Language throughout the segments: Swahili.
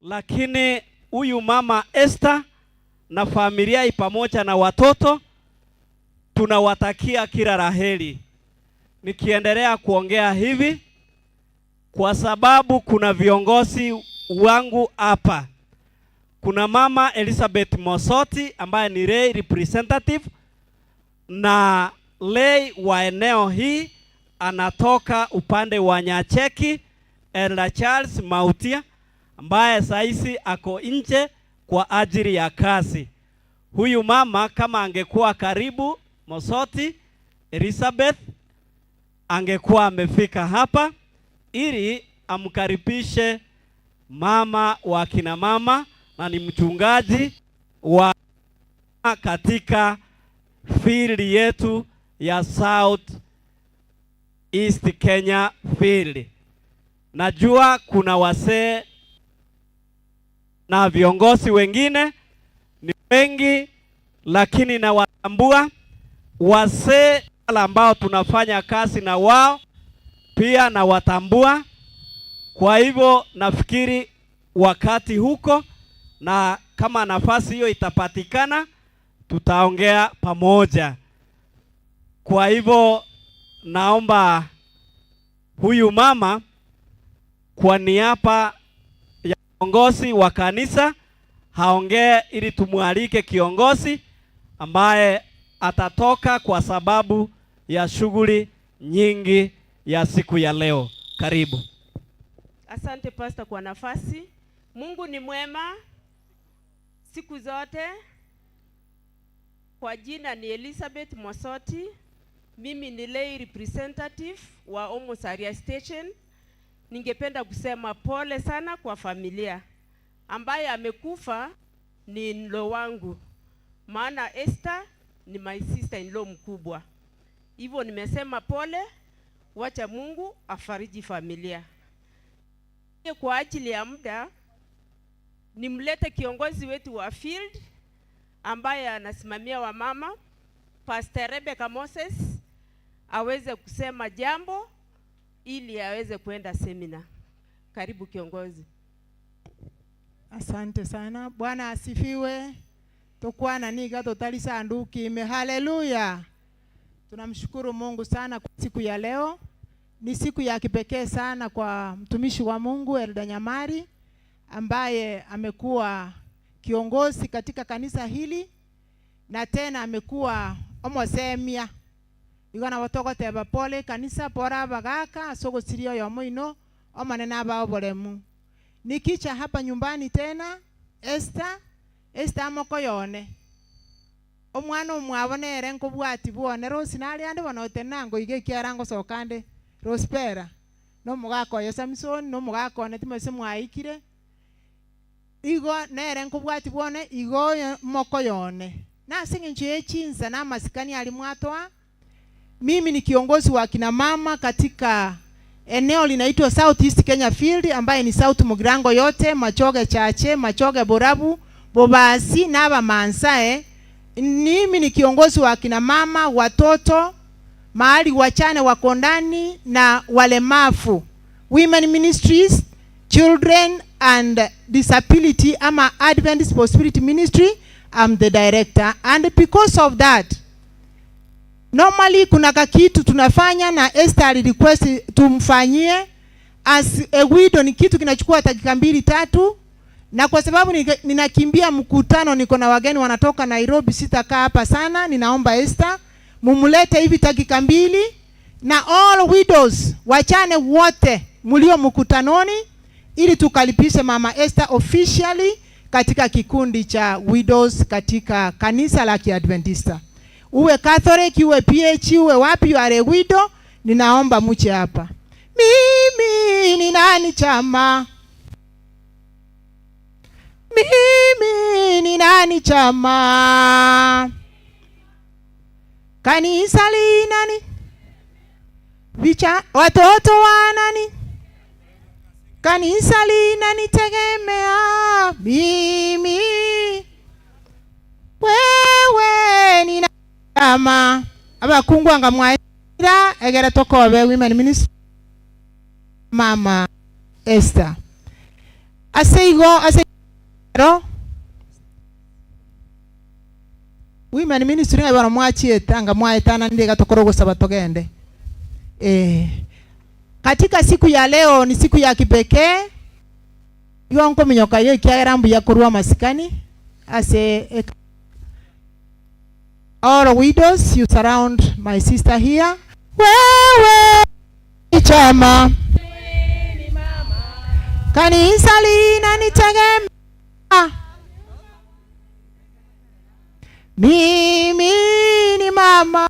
Lakini huyu mama Esther na familia pamoja na watoto tunawatakia kila la heri. Nikiendelea kuongea hivi kwa sababu kuna viongozi wangu hapa. Kuna mama Elizabeth Mosoti ambaye ni lay representative na lay wa eneo hii, anatoka upande wa Nyacheki, Elder Charles Mautia ambaye saisi ako nje kwa ajili ya kazi. Huyu mama kama angekuwa karibu, Mosoti Elizabeth angekuwa amefika hapa ili amkaribishe mama wa kina mama na ni mchungaji wa katika field yetu ya South East Kenya field. Najua kuna wasee na viongozi wengine ni wengi, lakini nawatambua wasee ambao tunafanya kazi na wao pia nawatambua. Kwa hivyo nafikiri wakati huko, na kama nafasi hiyo itapatikana, tutaongea pamoja. Kwa hivyo naomba huyu mama kwa niaba ya kiongozi wa kanisa haongee ili tumwalike kiongozi ambaye atatoka kwa sababu ya shughuli nyingi ya siku ya leo. Karibu. Asante, Pastor, kwa nafasi. Mungu ni mwema siku zote. Kwa jina ni Elizabeth Mosoti. Mimi ni lay representative wa Omosaria Station. Ningependa kusema pole sana kwa familia. Ambaye amekufa ni in-law wangu, maana Esther ni my sister in law mkubwa. Hivyo nimesema pole, wacha Mungu afariji familia. Kwa ajili ya muda, nimlete kiongozi wetu wa field ambaye anasimamia wamama, Pastor Rebecca Moses, aweze kusema jambo ili aweze kwenda semina. Karibu, kiongozi. Asante sana. Bwana asifiwe. Tukwana niga totali sanduki ime. Haleluya. Tunamshukuru Mungu sana kwa siku ya leo. Ni siku ya kipekee sana kwa mtumishi wa Mungu Elda Nyamari ambaye amekuwa kiongozi katika kanisa hili na tena amekuwa omosemia igana batogoteba pole kanisa pora abagaka asogosiria oyo moino omanene abao boremu. Nikicha hapa nyumbani tena Esther, Esther amokoyone omwana omwabo nere nkobwati bwone rosi nari ande bono otenena iga ekiara ngosoka nde Rospera nomogaka oyo Samson nomogaka one timose mwaikire igo nere nkobwati bwone igo oyo mokoyone nase eng'encho ya echinsa na amasikani ari mwatoa. Mimi ni kiongozi wa kina mama katika eneo linaitwa South East Kenya Field ambaye ni South Mugirango yote, Machoge Chache, Machoge Borabu, Bobasi na Abamansae. Mimi ni kiongozi wa kina mama, watoto, mahali wachane wako ndani na walemavu. Women Ministries, Children and Disability ama Adventist Possibility Ministry, I'm the director, and because of that, normally kuna kakitu tunafanya na Esther request tumfanyie as a widow, ni kitu kinachukua dakika mbili tatu, na kwa sababu ninakimbia mkutano, niko na wageni wanatoka Nairobi, sitakaa hapa sana. Ninaomba Esther mumlete hivi dakika 2, na all widows, wachane wote mlio mkutanoni, ili tukalipishe mama Esther officially katika kikundi cha widows katika kanisa la Kiadventista. Uwe Catholic, uwe PH, uwe wapi, you are a widow, ninaomba mche hapa. Mimi ni nani chama? Mimi ni nani chama? Kanisa li nani? Vicha watoto wa nani? Kanisa linanitegemea mimi. Wewe ni chama. Abakungwa nga mwaira egere tokobe women ministry Mama Esther. Ase igo ase ero women ministry ng'a bono mwachiete anga mwaetana nde iga tokore ogosaba togende. Katika siku ya leo ni siku ya kipekee igo nkominyoka iga ekiagera mbuya korwa amasikani ase eka All widows you surround my sister here. Wewe ni chama kanisa linanitegemea mimi ni mama.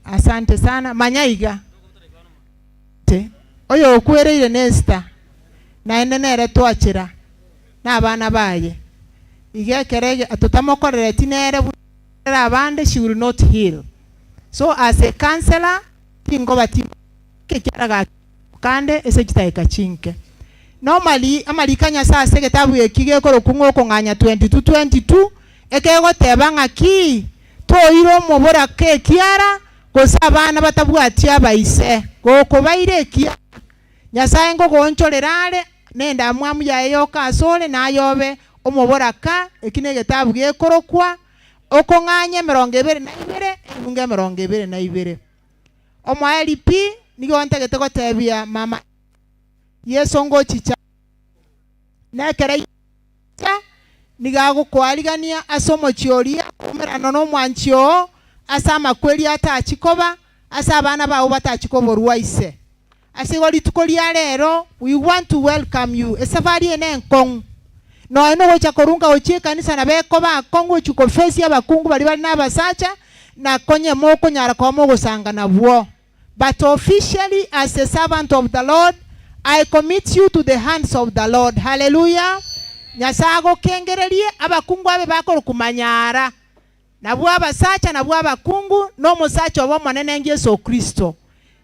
Asante sana manyaiga te oyo okwereire Nesta naende nere twachera na abana baye iga ekere totamokorereti nere buna abande she will not heal. So as a counselor tingoba ti kekiaraga kande ase chitaika chinke normally amarika Nyasaye ase egetabu eki gekorokwa ng'a okong'anya 22:22 ekegoteba ng'aki toire omobora kekiara gose abana batabwati abaise gokobaire ekia Nyasaye ngogonchorera are nenda mwamu yaye yoka asore nayobe omoboraka eki na egetabu gekorokwa okong'anya emerongo ebere na ibere ebunge emerongo ebere na ibere omoeri pi nigo ntagete gotebia mama Yesu ngochicha nekere niga agokwarigania ase omochioria omerano na omwanchi oo ase amakweri atachikoba ase abana bao batachikoborwa ise ase igo rituko ria rero we want to welcome you esafari ene enkong'u nonya nogocha korunga gochia ekanisa nabo ekoba akong'u gochia kofesi abakungu baria bari na abasacha nakonye mokonyara koba mogosanga nabwo. But officially as a servant of the Lord I commit you to the hands of the Lord. Hallelujah. Nyasaye agokengererie abakungu abe bakorokumanyara nabwo abasacha nabwo abakungu na omosacha obo omonene Yesu Kristo.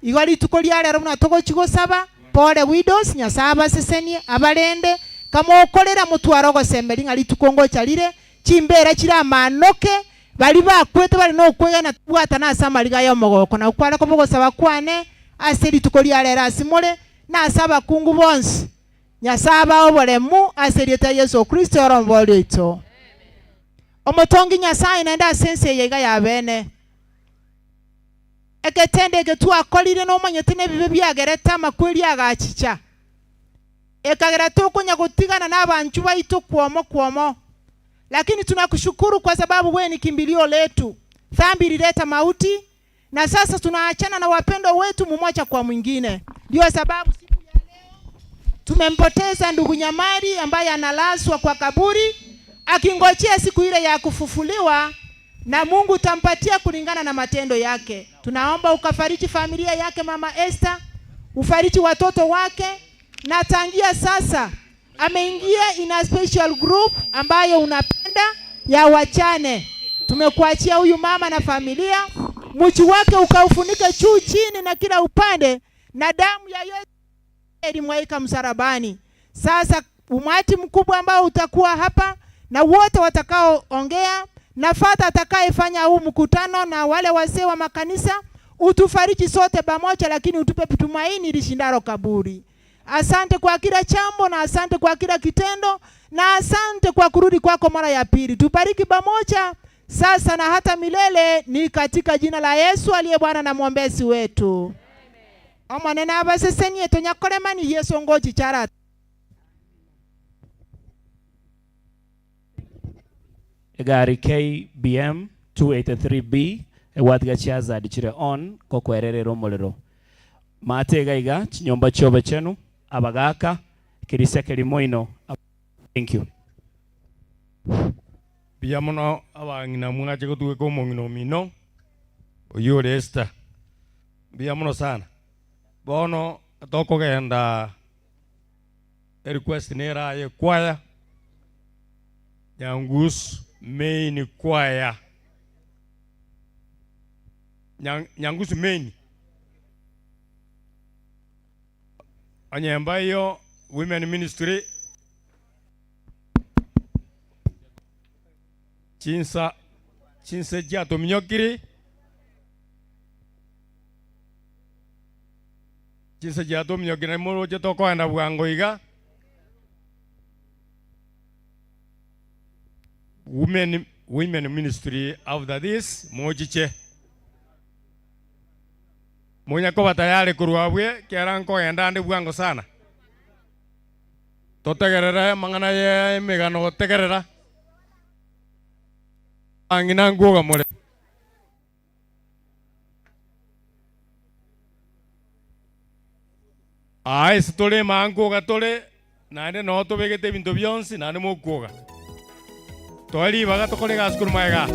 Igo rituko ria rero buna togochi gosaba pole widows Nyasaye abasesenie abarende kamokorera motware ogosemberia ng'a rituko ngocha rire chimbera chire amanoke bari bakwete bari nokwegena tobwatana ase amariga ya omogoko na okware kobogosaba kwane ase rituko ria rero ase more na ase abakungu bonsi Nyasaye abae oboremu ase erieta Yesu Kristo orombo rioito. Omotongi Nyasaye naende ase ense eye iga ya bene eketende eke twakorire nomanyete na ebibe biagerete amakweri agachicha ekagera tokonya gotigana na abanchu baito kwomo kwomo, lakini tunakushukuru kwa sababu wewe ni kimbilio letu. Dhambi ilileta mauti na sasa tunaachana na wapendwa wetu mmoja kwa mwingine. Ndio sababu siku ya leo tumempoteza ndugu Nyamari ambaye analazwa kwa kaburi akingojea siku ile ya kufufuliwa, na Mungu utampatia kulingana na matendo yake. Tunaomba ukafariji familia yake mama Esther, ufariji watoto wake, na tangia sasa ameingia in a special group ambayo unapenda ya wachane. Tumekuachia huyu mama na familia, mchi wake ukaufunike juu chini na kila upande, na damu ya Yesu ilimwaika msalabani. Sasa umati mkubwa ambao utakuwa hapa na wote watakaoongea na fata atakayefanya huu mkutano na wale wazee wa makanisa, utufariji sote pamoja, lakini utupe tumaini lishindalo kaburi. Asante kwa kila chambo na asante kwa kila kitendo na asante kwa kurudi kwako mara ya pili. Tubariki pamoja sasa na hata milele, ni katika jina la Yesu aliye Bwana na mwombezi wetu. Omonene abasesenie tonyakoremani Yesu ngochi chara. Egari KBM 283B egwatiga chiazadi chire on kokwererera omorero mate iga iga chinyomba chiobe chenu abagaka kirisia kelimoino. Thank you. Mbuya mono abang'ina mwache gotueka omong'ina omino oyio ore Esther. Mbuya mono sana. Bono tokogenda Request nera ye kwaya Nyangus main kwaya Nyangus main Anyemba iyo women ministry chinsa chinse jato minyokiri chinse jato minyokiri moro tokoenda bwango iga women ministry after this mochiche munyakoba tayari kurwabwe kera nkoenda ndi bwango sana totegerera mang'ana ye emegano gotegerera ang'ina nguoga more aye ase tore mankuoga tore naende no tobegete ebinto bionsi naende mokuoga twaribaga tokore egasi korwa maega.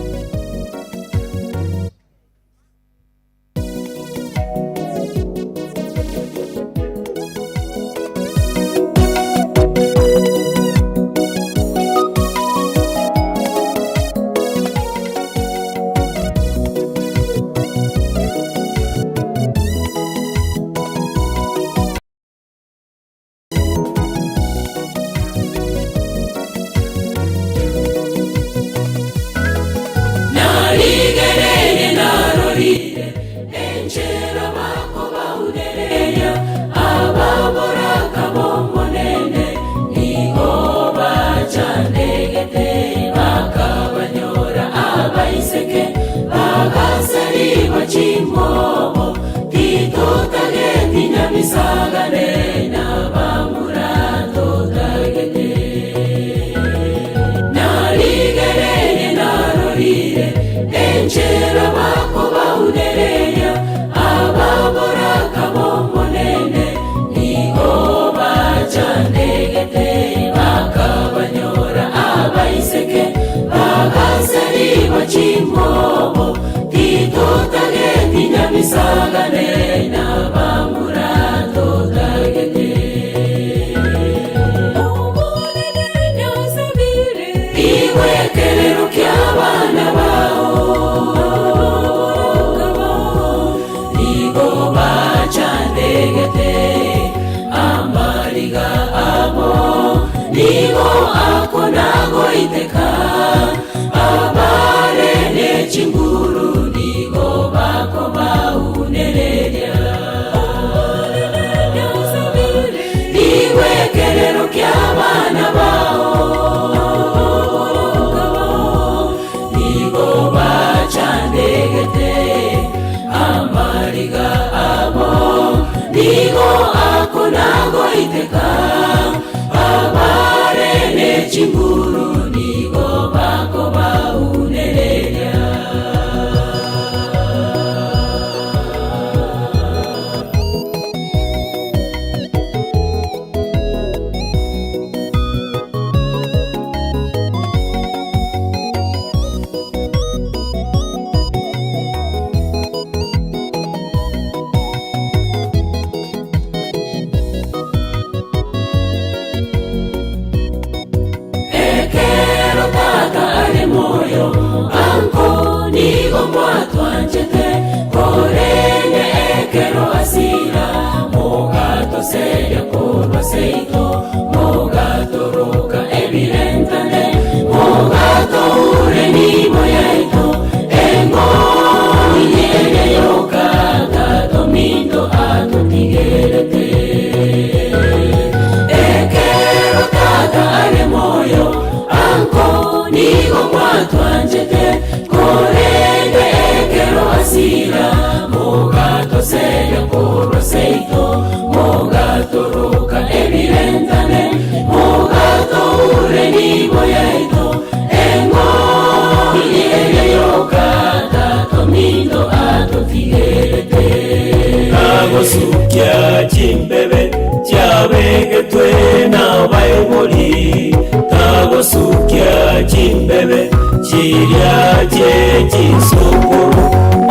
Tagosukia chimbebe chabegetwe na baibuli tagosukia chimbebe chiria che chisukuru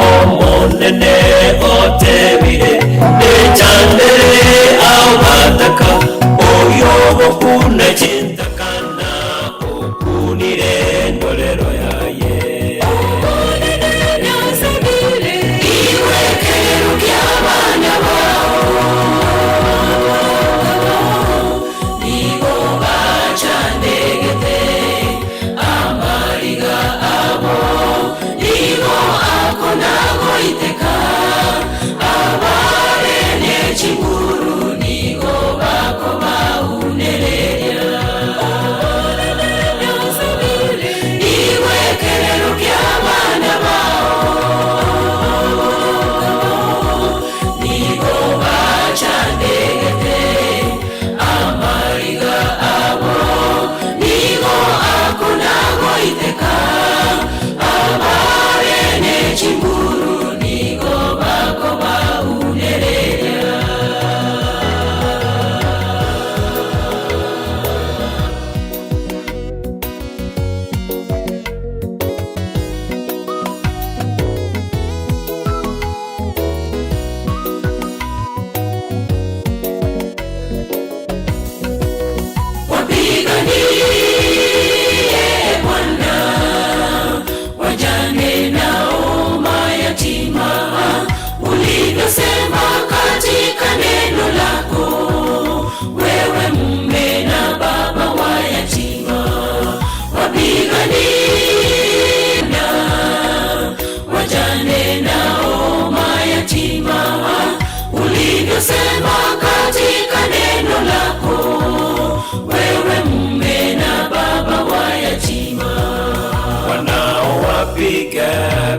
omonene otebire nechandere abataka oyobo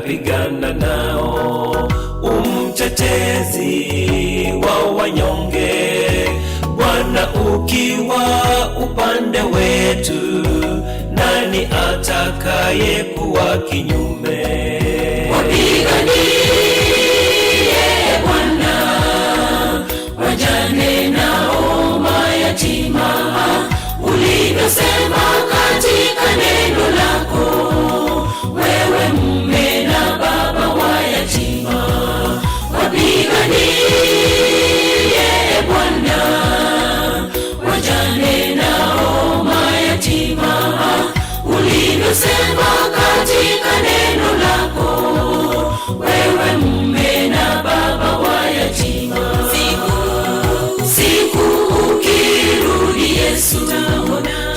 pigana nao, umtetezi wa wanyonge. Bwana ukiwa upande wetu, nani atakaye kuwa kinyume? Wapiganie Bwana wajane nao mayatima, ulivyosema katika neno lako, wewe mume na baba wa yatima. Wapiganie Bwana wajane nao mayatima, ulivyosema katika neno lako, wewe mume na baba wa yatima. Siku ukirudi Yesu,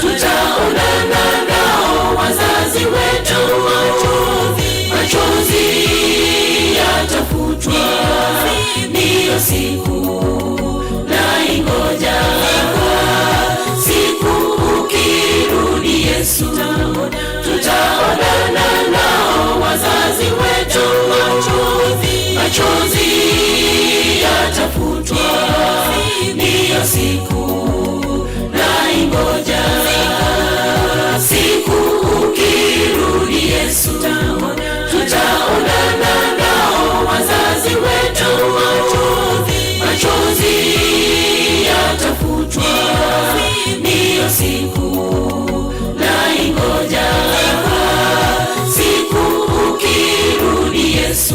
tutaonana nao wazazi wetu, machozi yatafutwa, ndiyo siku naingoja. Siku ukirudi Yesu, tutaonana nao wazazi wetu, machozi yatafutwa, ndiyo siku naingoja. Siku ukirudi Yesu, tutaonana nao wazazi wetu, machozi yatafutwa, ndiyo siku naingoja. Siku ukirudi Yesu,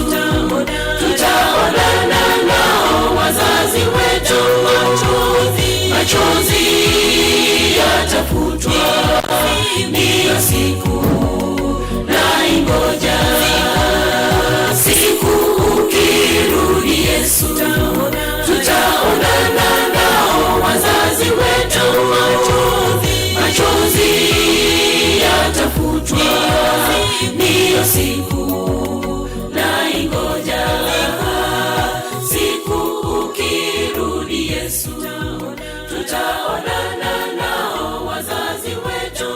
tutaonana nao wazazi wetu, machozi yatafutwa, ndiyo siku naingoja. Siku ukirudi Yesu, tutaonana nao wazazi wetu, machozi yatafutwa, ndiyo siku naingoja. Siku ukirudi Yesu, tutaonana nao wazazi wetu.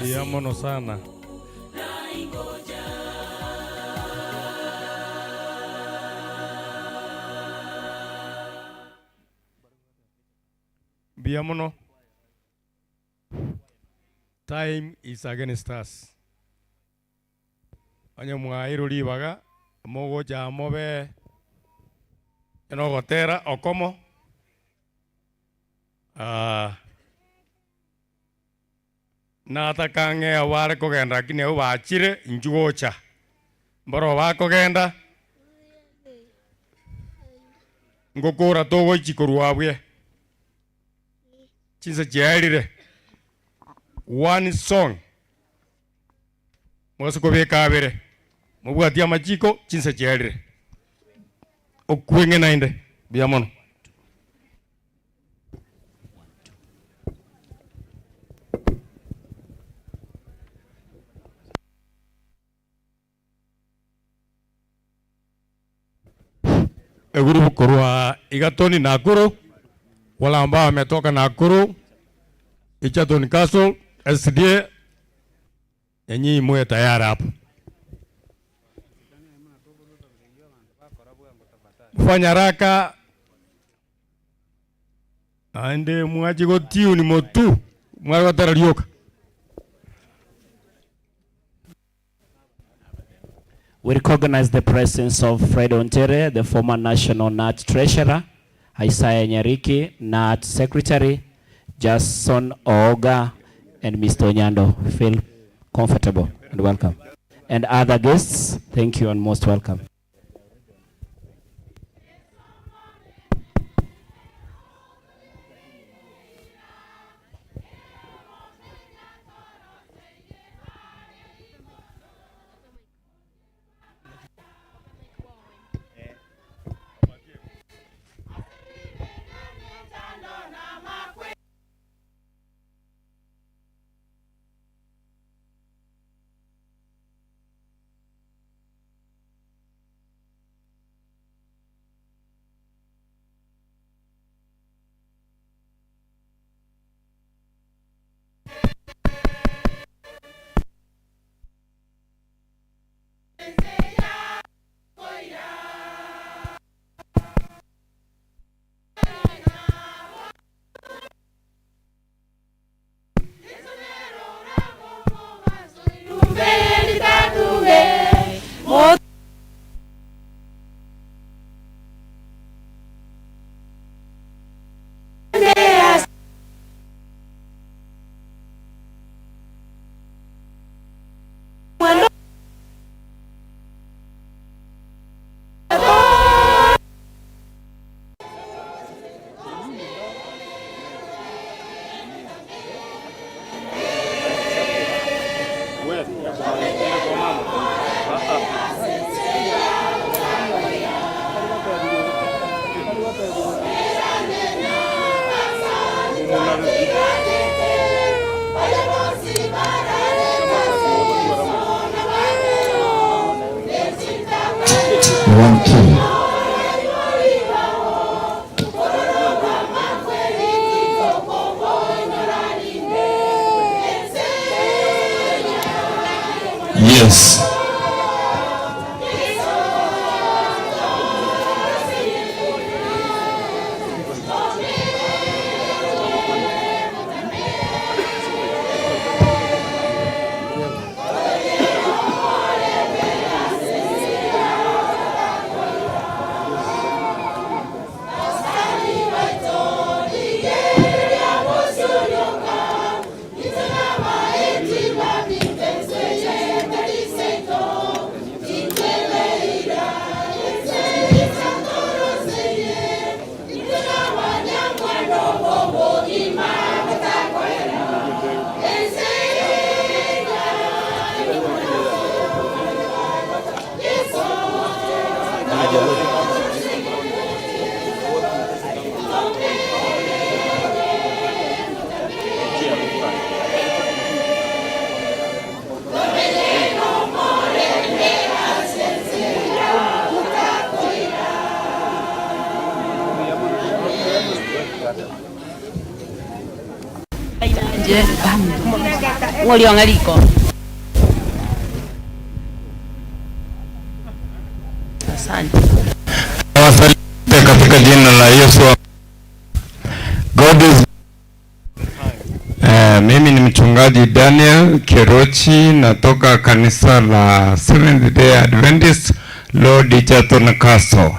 Mbuya mono sana. Mbuya mono. Time is against us. Onye mwairwe ribaga mogocha mobe enogotera okomo natakang'ea bare kogenda lakini abo bachire inchu gocha mboro bakogenda ngokora togochi korwa abwe chinsa chiarire one song mwase kobeka abere mobwatia amachiko chinsa chiarire okweng'e naende mbuya mono. Eguru korwa Igatoni Nakuru, wala ambao wametoka Nakuru, Egerton Castle, SDA, nyinyi mwe tayari hapo. Fanya haraka aende mwaji gotiu ni motu mwari watararioka. We recognize the presence of Fred Ontere, the former National NAT Treasurer, Isaiah Nyariki, NAT Secretary, Jason Ooga, and Mr. Onyando. Feel comfortable and welcome. And other guests, thank you and most welcome. One, two. Yes. Ng'olionga liko. Asante. Nawasalimu katika jina la Yesu. God is mimi ni mchungaji Daniel Kerochi, natoka kanisa la Seventh Day Adventist Lord Egerton Castle,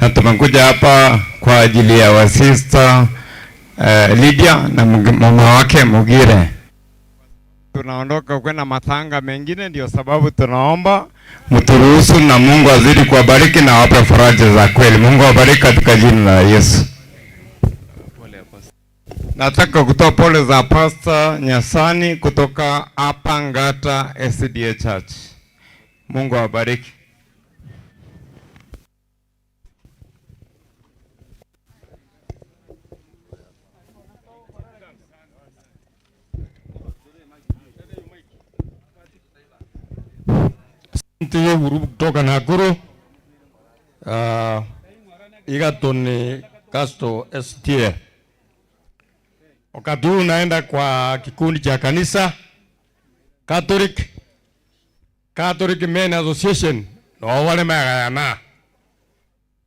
na tumekuja hapa kwa ajili ya wasista Lydia na mama wake Mugire. Tunaondoka kwenda matanga mengine, ndio sababu tunaomba mturuhusu, na Mungu azidi kuwabariki na awape faraja za kweli. Mungu awabariki katika jina la Yesu. Nataka kutoa pole za Pastor Nyasani kutoka hapa Ngata SDA Church. Mungu awabariki. Ntiye group kutoka Nakuru. Egerton Castro STA. Wakati huu naenda kwa kikundi cha kanisa Catholic Men Association no wale magayana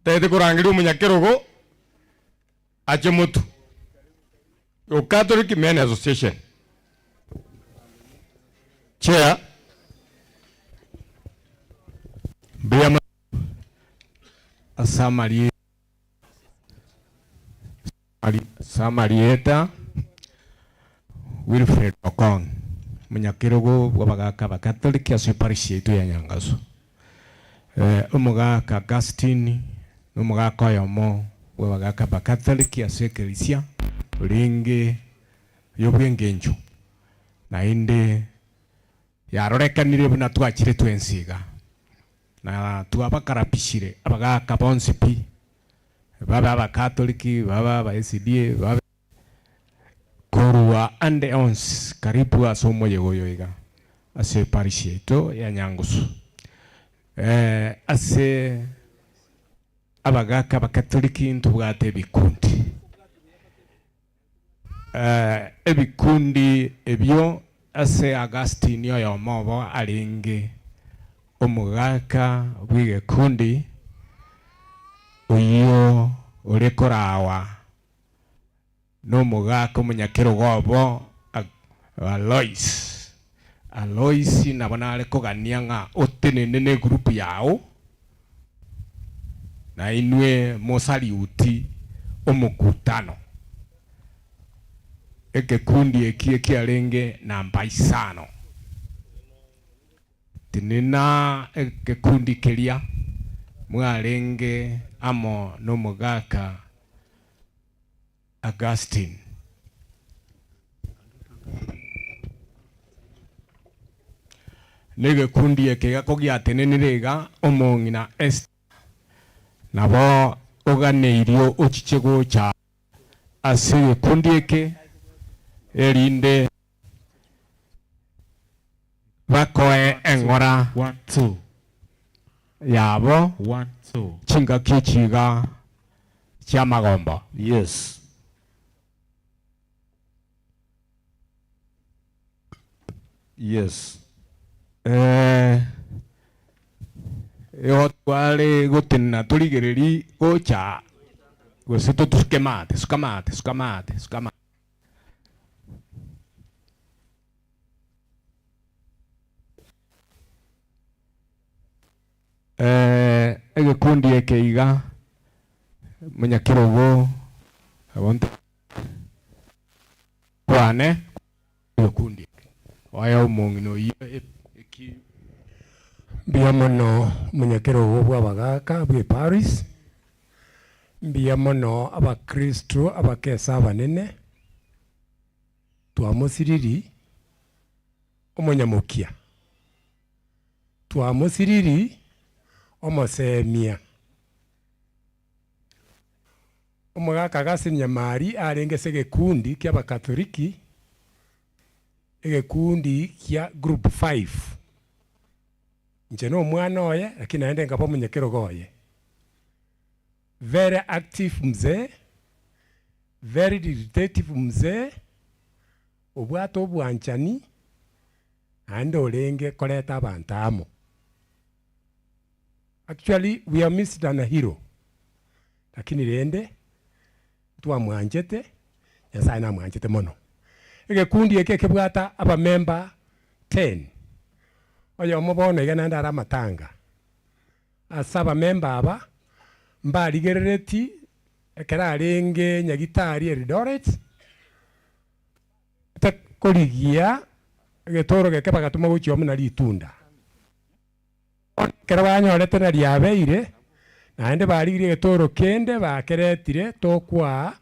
tete kurangiria omunyakerogo ache mutu yo Catholic Men Association chair. Mbia Samari Samarieta Wilfred Okong munyakirugu bw'abagaka bakatoliki ase parish yaitu ya Nyangasu. Omogaka Augustine n'omogaka oyomo bw'abagaka bakatoliki ase ekerisia ringi y'obwengencho naende yarorekanire buna twachire twensiga na twabakarapishire abagaka bonsi pi, babe abakatoliki, babe aba SDA, babe korwa ande onsi karibu ase omoyega oyo iga ase parish yaito ya Nyangusu. Ase abagaka abakatoliki ntobwate ebikundi. Ebikundi ebyo ase Augustine oyomo obo arenge omogaka bw'egekundi oyo ore korawa n'omogaka omonyakerogo obo Alois. Alois nabo nare kogania ng'a otenene ne group yao na inwe mosaliuti omokutano ekekundi eki ekiarenge namba isano tinina ekekundi keria mwarenge amo n'omogaka Augustine. Negekundi eke gakogiatenenire iga omong'ina Esther nabo oganeirio ochiche gocha ase egekundi eke erinde bakoe eng'ora. 1, 2. Yabo 1 2 chingaki chiga chia magombo. Yes. Yes. Igo twari gutina turigiriri gucha gose tutusuke mate suka mate suka mate suka mate. Egekundi eke iga munyakirogo abonto kwane egekundi oya omong'ina oyio eki Mbuya mono munyakirogo bwa abagaka bwe Paris, mbuya mono abakristo abakesa abanene twamusiriri omonyamukia twamusiriri omosemia omogaka Augustine Nyamari arenge ase egekundi kia abakatoliki egekundi kia group 5 nche no omwana oye lakini naende nkaba omonyakerogo oye. Very active mzee, very irritative mzee, obwate obwanchani naende orenge koreta abanto amo. Actually we are missed an a hero, lakini rende twamwanchete Nyasaye namwanchete mono. Egekundi eke kebwata abamemba 10 oyo omobono iga naende are amatanga ase abamemba aba mbarigerereti ekero arenge Nyagitari Eldoret tekorigia egetoro geke bagatuma gochia amo na ritunda ekero banyorete na riabeire naende barigirie egetoro kende bakeretire tokwa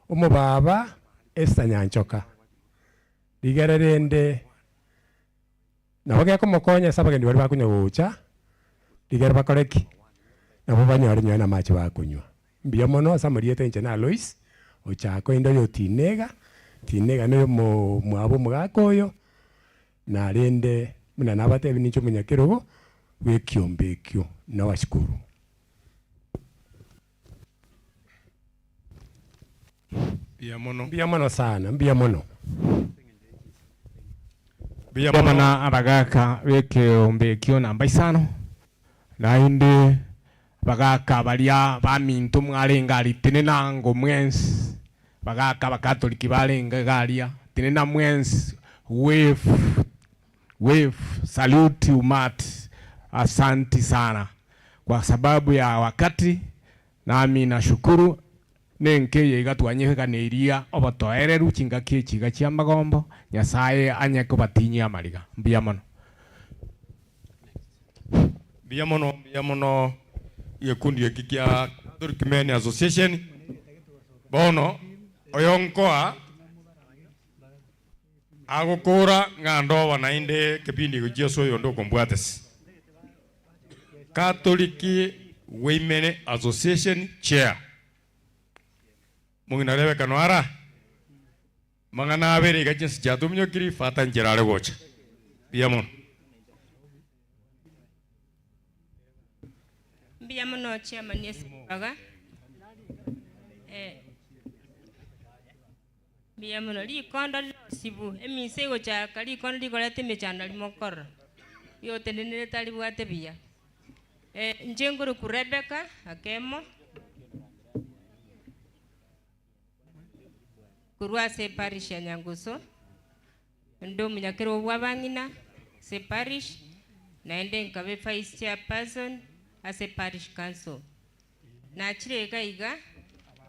omobaba Esther Nyanchoka rigere rende nabo gekomokonya ase abagendi baria bakonya gocha rigere bakoreki nabo banyore nyowe na amache bakunywa. Mbuya mono ase amariete inche na Alois ochako inde oyo tinega tinega noyo mwabo omogaka oyo narende buna nabatebi ninche omonyakerogo bwa ekiombe ekio nabashukuru. Mbuya mono. Mbuya mono sana, mbuya mono. Mbuya Mono mono. abagaka b'ekiombe ekio namba isano naende bagaka baria baminto mwarenga ari tinena ngo mwensi bagaka bakatoliki barenga garia tinena mwensi wave wave salute umat. Asanti sana kwa sababu ya wakati, nami nashukuru nenke yiga twanyihekaniria obotoereru chingaki chiga chia magombo Nyasaye anye kobatinyia amariga. Mbuya mono. Mbuya mono, mbuya mono gikundi giki kia Catholic Men Association bono oyo nkoa agukura ng'andoba nainde kipindi gochia ase oyo ndokombwatesi Catholic Women Association Chair mong'ina Rebecca Noara mang'ana abere iga chinsi chiatuminyokiri fata nchera are gocha. Mbuya mono. Mbuya mono chairman esibaga. Mbuya mono rikondo rirosibu emise egochaka rikondo rikoreta emechando rimokorora yotenenere ribwate buya. Nche ngoroku Rebecca akemo korwa ase parish ya Nyangusu ndo omonyakerogo bwa abang'ina ase parish naende nkabe vice chairperson ase parish council. Nachire iga iga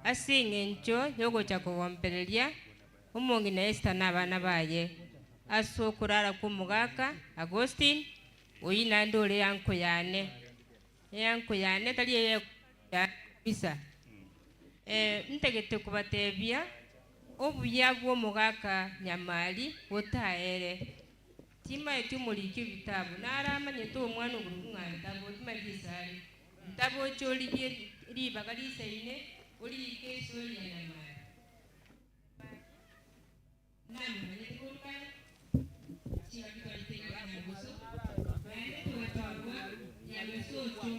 ase eng'encho yogocha kogombereria omong'ina Esther na abana baye ase okorara kwa omogaka Augustine oyi naende ore yanko yane yanko yane tari eye ya kabisa. Ntegete kobatebia obuya bwa omogaka Nyamari botaere timaeti omoriki ebitabu naramanyete omwana ogoruku ng'a ntabo timaeti esare ntabo oche origie ribaga risaine orike esori ya Nyamari namanyete korukare chiakitorete amogoso naende tugatwarwa nyamesocho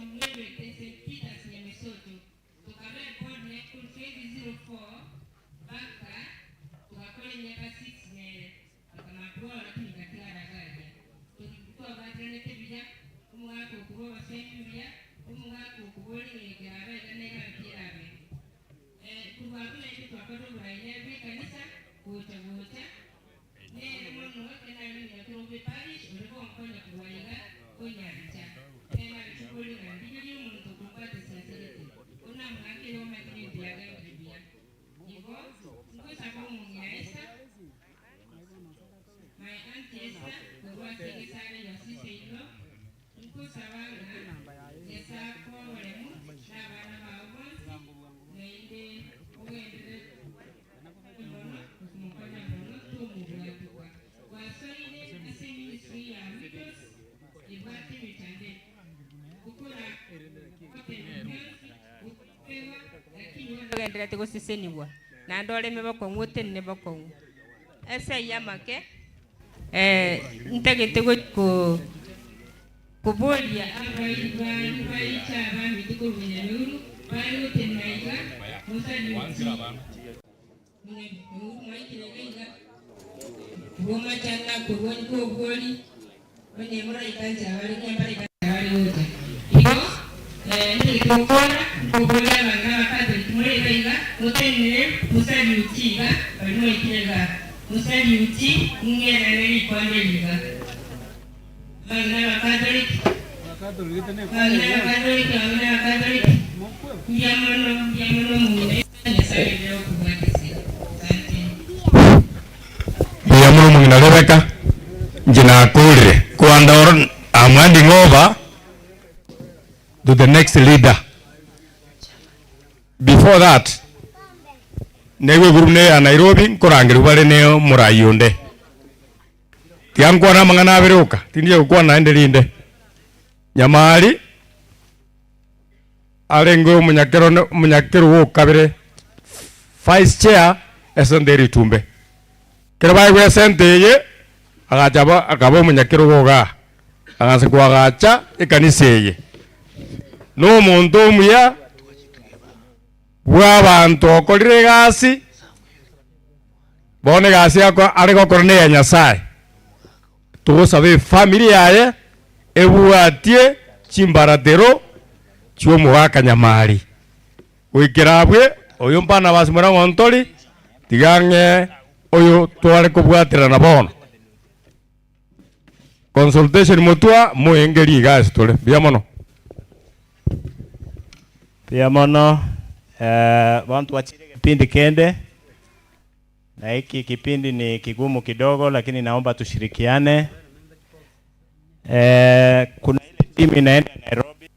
Ogenderete goseseniwa naende oreme bokong'u otenene bokong'u ase eywo amake ntagete kuboria abaibaicha abamiti korwa Nyamuru bari gotenena iga musaluti mwaikire iga bwomachana korwa nkobwori onye muraikancha abari nyambaraika abari gocha igo ntagete gokora nkoboria abang'ina abakatoliki murebe iga mutenene musaluti iga bari mwaikire iga musaluti ng'erane rikonde riga abang'ina abakatoliki abang'ina abakatoliki abang'ina abakatoliki mbuya mono mung'ina Nyasaye rero okubwatisia asante. Mbuya mono mong'ina Rebecca inche nakorire kwanda oro I'm handing over to the next leader. Before that negwe group ne ya Nairobi nkorangerwa bare ne omorai onde tiga nkwana amang'ana abere oka tindiye gokwana naende rinde Nyamari arenge omunyakero omunyakero wokabere vice chair esente eritumbe kero baigwa esente eye agacha akaba omunyakero goga agansa kwagacha ekanisa eye na omonto omuya bwa abanto okorire egasi bono egasi yako are gokora na eya Nyasaye togosaba efamiri yaye ebwatie chimbaratero chia omogaka Nyamari goikera abwe oyo mpana basimora ng'ontori tiga ng'e oyo tware kobwaterana bono consultation motwa moengeri iga ase tore mbuya mono. Mbuya mono bantu wachire kipindi kende na hiki kipindi ni kigumu kidogo, lakini naomba tushirikiane. Kuna ile timu inaenda Nairobi.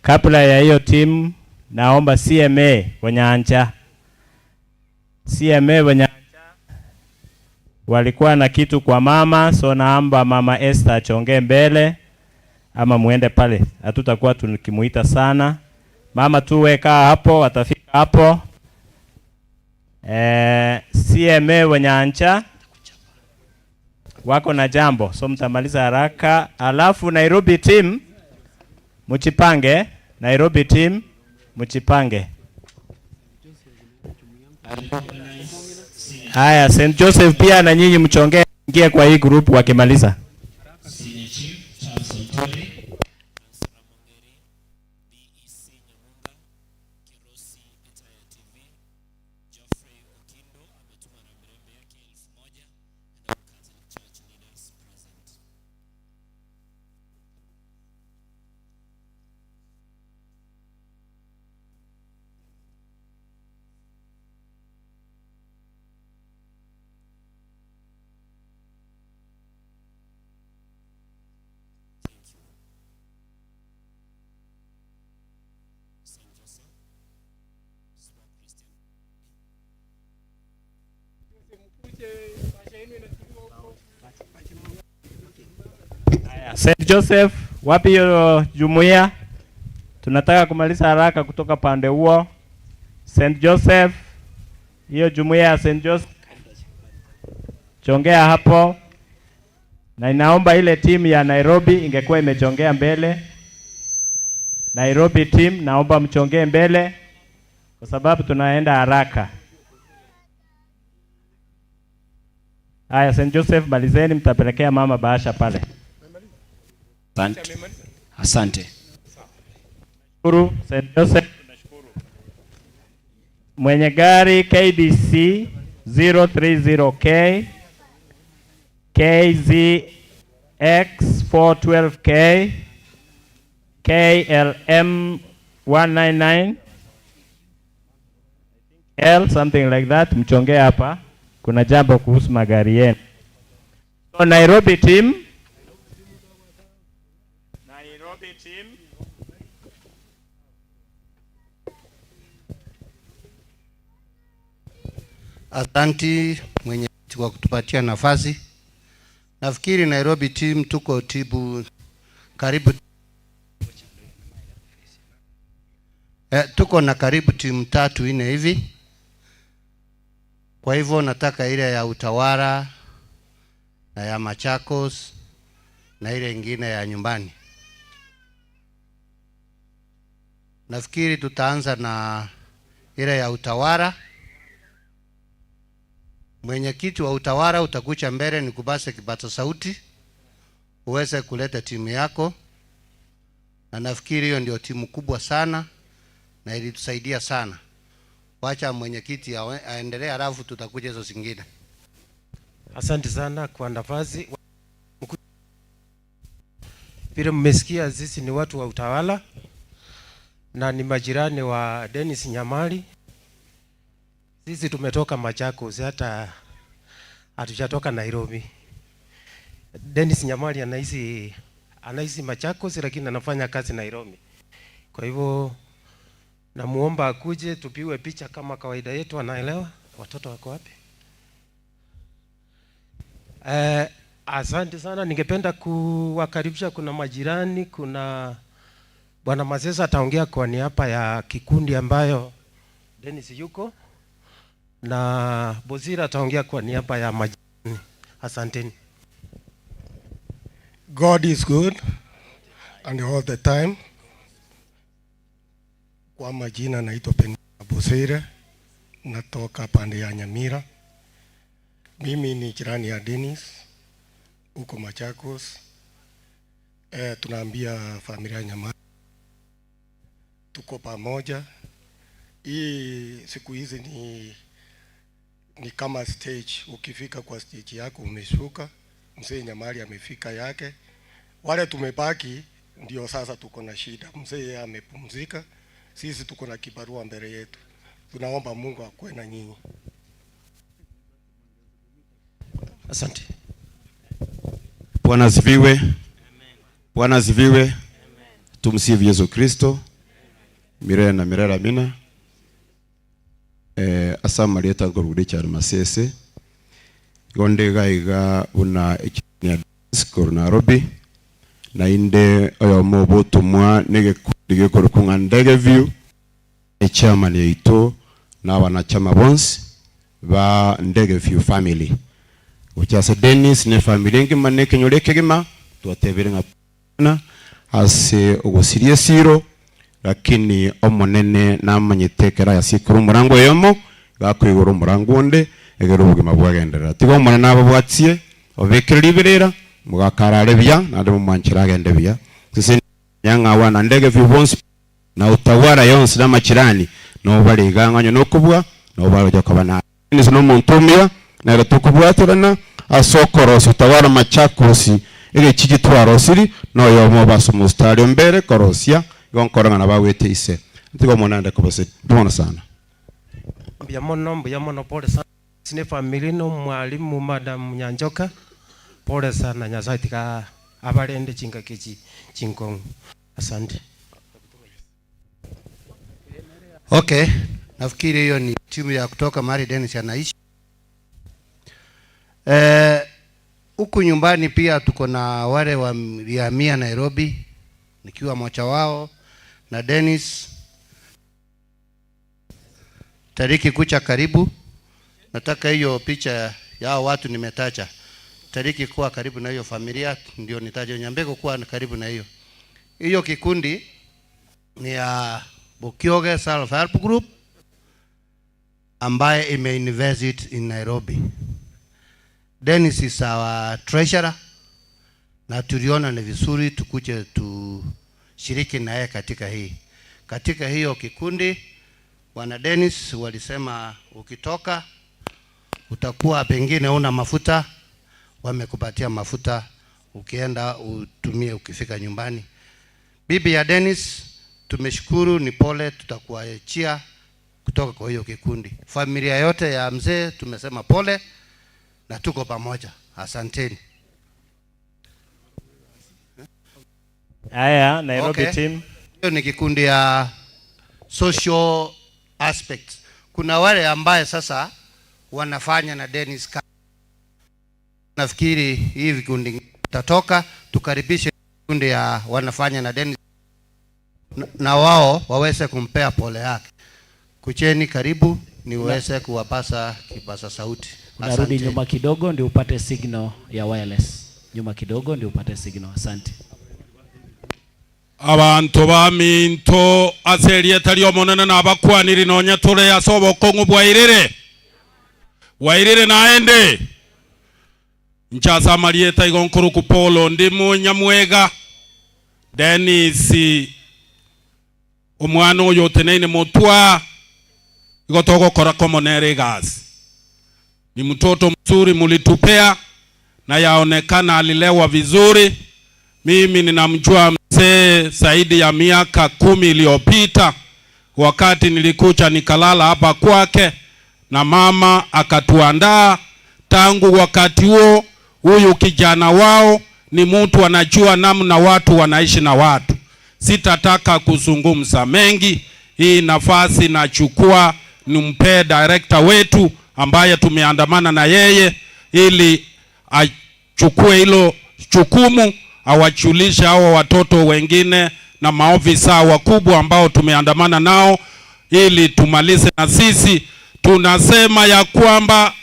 Kabla ya hiyo timu naomba CMA Wanyancha, CMA Wanyancha walikuwa na kitu kwa mama, so naomba mama Esther achongee mbele ama muende pale, hatutakuwa tukimuita sana. Mama tu weka hapo, watafika hapo. CMA Wanyancha wako na jambo, so mtamaliza haraka. Alafu Nairobi team mchipange, Nairobi team mchipange. Haya, St. Joseph pia na nyinyi mchongee, ingie kwa hii group wakimaliza. Senior Chief Charles Otori, Councillor Mongeri, BEC Nyamunga, Kirosi Entire TV, Geoffrey Okindo ametuma rambirambi yake 1000 and all Catholic Church leaders present. Thank you. St. Joseph, Small Christian. St. Joseph, wapi hiyo jumuiya? Tunataka kumaliza haraka kutoka pande huo. St. Joseph, hiyo jumuiya ya St. Joseph chongea hapo. Na inaomba ile timu ya Nairobi ingekuwa imechongea mbele. Nairobi team naomba mchongee mbele kwa sababu tunaenda haraka. Haya, St. Joseph malizeni, mtapelekea mama bahasha pale. Asante. Asante. Shukuru St. Joseph, tunashukuru. Mwenye gari KDC 030K KZX 412K KLM 199 L something like that, mchongee hapa. Kuna jambo kuhusu magari yenu. So Nairobi team, Nairobi team. Asanti mwenyekiti kwa kutupatia nafasi. Nafikiri Nairobi team tuko tibu karibu. Tuko na karibu timu tatu nne hivi. Kwa hivyo nataka ile ya Utawala na ya Machakos na ile ingine ya nyumbani. Nafikiri tutaanza na ile ya Utawala. Mwenyekiti wa Utawala utakuja mbele nikupase kipaza sauti uweze kuleta timu yako, na nafikiri hiyo ndio timu kubwa sana na ilitusaidia sana. Wacha mwenyekiti aendelee, halafu tutakuja hizo zingine. Asante sana kwa nafasi. Vile mmesikia, sisi ni watu wa Utawala na ni majirani wa Dennis Nyamali. Sisi tumetoka Machakos, hata hatujatoka Nairobi. Dennis Nyamali anaishi Machakos lakini anafanya kazi Nairobi. Kwa hivyo namuomba akuje tupigwe picha kama kawaida yetu, anaelewa. Watoto wako wapi? Asante sana, ningependa kuwakaribisha. Kuna majirani, kuna Bwana Mazesa ataongea kwa niaba ya kikundi ambayo Dennis yuko, na Bozira ataongea kwa niaba ya majirani. Asanteni. God is good and all the time. Kwa majina naitwa Penina Bosire, natoka pande ya Nyamira. Mimi ni jirani ya Dennis huko Machakos. Tunaambia familia ya Nyamali tuko pamoja. Hii siku hizi ni kama stage, ukifika kwa stage yako umeshuka. Mzee Nyamali amefika yake, wale tumebaki ndio sasa tuko na shida. Mzee yeye amepumzika, sisi tuko na kibarua mbele yetu. Tunaomba Mungu akuwe na nyinyi. Asante. Bwana asifiwe. Bwana asifiwe. Tumsifu Yesu Kristo milele na milele, amina. Asa marieta ngorure cyane masese gonde gaiga buna ekinya skor Nairobi na inde oyo mobutumwa n'igikundi gikuru ndege view echairman yaito n'abanachama bonse ba Ndege View family uchase Dennis ne family ngima ne kenyore kegima twatebere ng'a ase ogusirie siro lakini omonene namanyete kera yasikuru omurango yomo gakwigura omurango onde egere obogima bwagenderera tiga omonene ababwatie obekere riberera mugakarare buya nande mumwanchira agende buya sisi nyang'awa na Ndege View bonse na Utawala yonse n'amachirani nobarigang'anyo nokubwa nobaroja koba na nisi nomonto omuya nere tukubwaterana ase okorosia Utawala Machakos egechiji twarosiri noyomo baso mustari mbere korosia igo nkorong'ana bagwete ise ntigo omonande kobose ndimono sana. Mbuya mono, pole sana. Sine family no mwalimu Madam Nyanjoka, pole sana. Nyasaye tika abarende chingaki chinkong'u. Asante. Okay, nafikiri hiyo ni timu ya kutoka mahali Dennis anaishi. Huku nyumbani pia tuko na wale walihamia Nairobi, nikiwa mmoja wao na Dennis. Tariki kucha karibu. Nataka hiyo picha ya watu nimetaja. Tariki kuwa karibu na hiyo familia ndio nitaje. Nyambeko kuwa karibu na hiyo. Hiyo kikundi ni ya Bukioge Self Help Group ambaye imeinvest in Nairobi. Dennis is our treasurer na tuliona ni vizuri tukuje tushiriki naye katika hii. Katika hiyo kikundi Bwana Dennis walisema ukitoka utakuwa pengine una mafuta, wamekupatia mafuta ukienda utumie ukifika nyumbani. Bibi ya Dennis tumeshukuru, ni pole, tutakuachia kutoka kwa hiyo kikundi. Familia yote ya mzee tumesema pole na tuko pamoja. Asanteni. Haya, Nairobi Okay. team. Hiyo ni kikundi ya social aspects. Kuna wale ambaye sasa wanafanya na Dennis. Nafikiri hii vikundi tatoka, tukaribishe kikundi ya wanafanya na Dennis. Na wao waweze kumpea pole yake. Kujeni karibu niweze kuwapasa kipaza sauti. Unarudi Asante. Nyuma kidogo ndio upate signal ya wireless. Nyuma kidogo ndio upate signal. Asante. Abantu baminto ase etari omonene nabakwaniri nonya tore ase obokong'u bwairire bwairire naende nchasa marieta igo nkuruku Polo ndi munyamwega Dennis omwana oyo oteneine motwa igo togokora komonere egasi. Ni mtoto mzuri mulitupea na yaonekana alilewa vizuri. Mimi ninamjua mzee zaidi ya miaka 10 iliyopita, wakati nilikuja nikalala hapa kwake na mama akatuandaa. Tangu wakati huo huyu kijana wao ni mtu anajua namna watu wanaishi na watu. Sitataka kuzungumza mengi. Hii nafasi nachukua nimpe director wetu ambaye tumeandamana na yeye ili achukue hilo jukumu, awajulishe hao watoto wengine na maofisa wakubwa ambao tumeandamana nao ili tumalize. Na sisi tunasema ya kwamba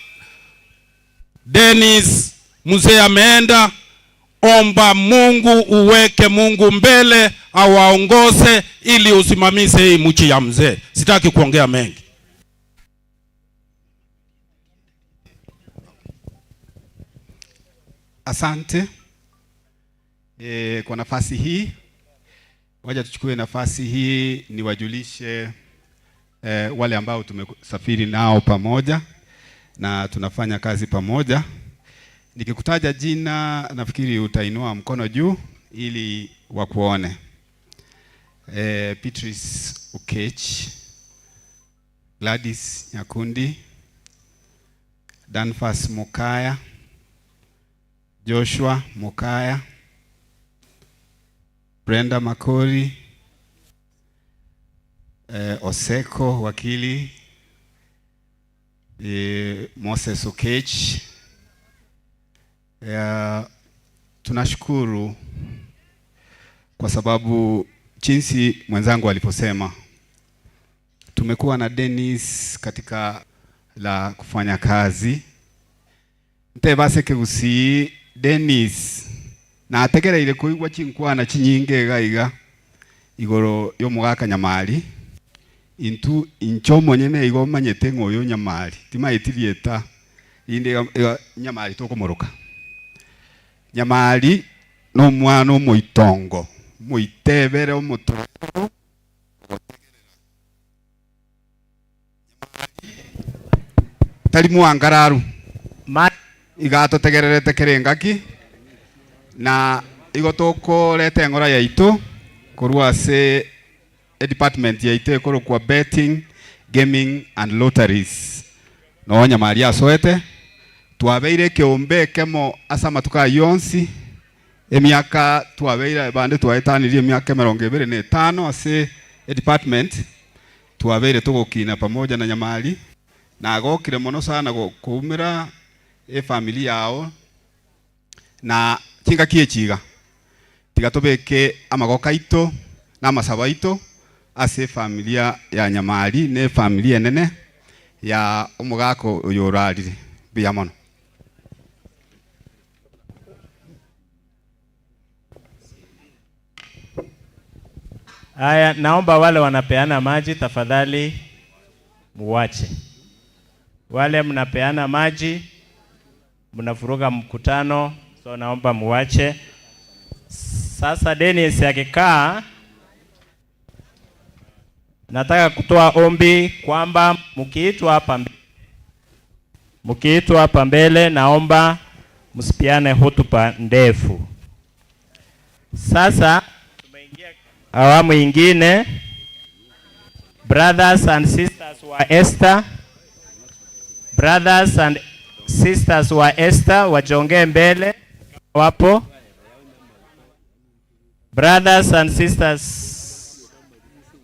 Dennis mzee ameenda, omba Mungu, uweke Mungu mbele, awaongoze ili usimamize hii mchi ya mzee. Sitaki kuongea mengi. Asante kwa nafasi hii. Wacha tuchukue nafasi hii niwajulishe wale ambao tumesafiri nao pamoja na tunafanya kazi pamoja. Nikikutaja jina nafikiri utainua mkono juu ili wakuone. Beatrice Okech, Gladys Nyakundi, Danfas Mukaya, Joshua Mukaya, Brenda Makori, Oseko wakili, Moses Okech. Tunashukuru kwa sababu jinsi mwenzangu aliposema, tumekuwa na Dennis katika la kufanya kazi. Ntebase kegusii Dennis na ategereire kuigwa chinkwana chinyinge iga igoro yomugaka Nyamari intu inchomo nyene igo manyete ng'oyo Nyamari timaitirieta inde Nyamari tokomoroka. Nyamari no mwana omoitongo moitebere omoto tari mwangararu igatotegererete kerengaki na igo tukorete eng'ora yaitu korwa ase department yaitu ekorokwa betting, gaming and lotteries. No Nyamari asoete twabeire kiumbe kemo ase amatuko yonsi emiaka twabeire bande twaetanirie emiaka 25 ase department twabeire tugokina pamoja na Nyamari na agokire mono sana kuumira efamily yao na chinga kiechiga tiga tubeke amagoka ito na amasaba ito ase familia ya Nyamari ne familia nene ya omogako oyo orarire buya mono. Haya, naomba wale wanapeana maji tafadhali muwache. Wale mnapeana maji mnavuruga mkutano, so naomba muwache. Sasa Dennis akikaa, nataka kutoa ombi kwamba mkiitwa hapa mbele, naomba msipiane hotuba ndefu. Sasa tumeingia awamu ingine. Brothers and sisters wa Esther, brothers and sisters wa Esther wajongee mbele wapo. Brothers and sisters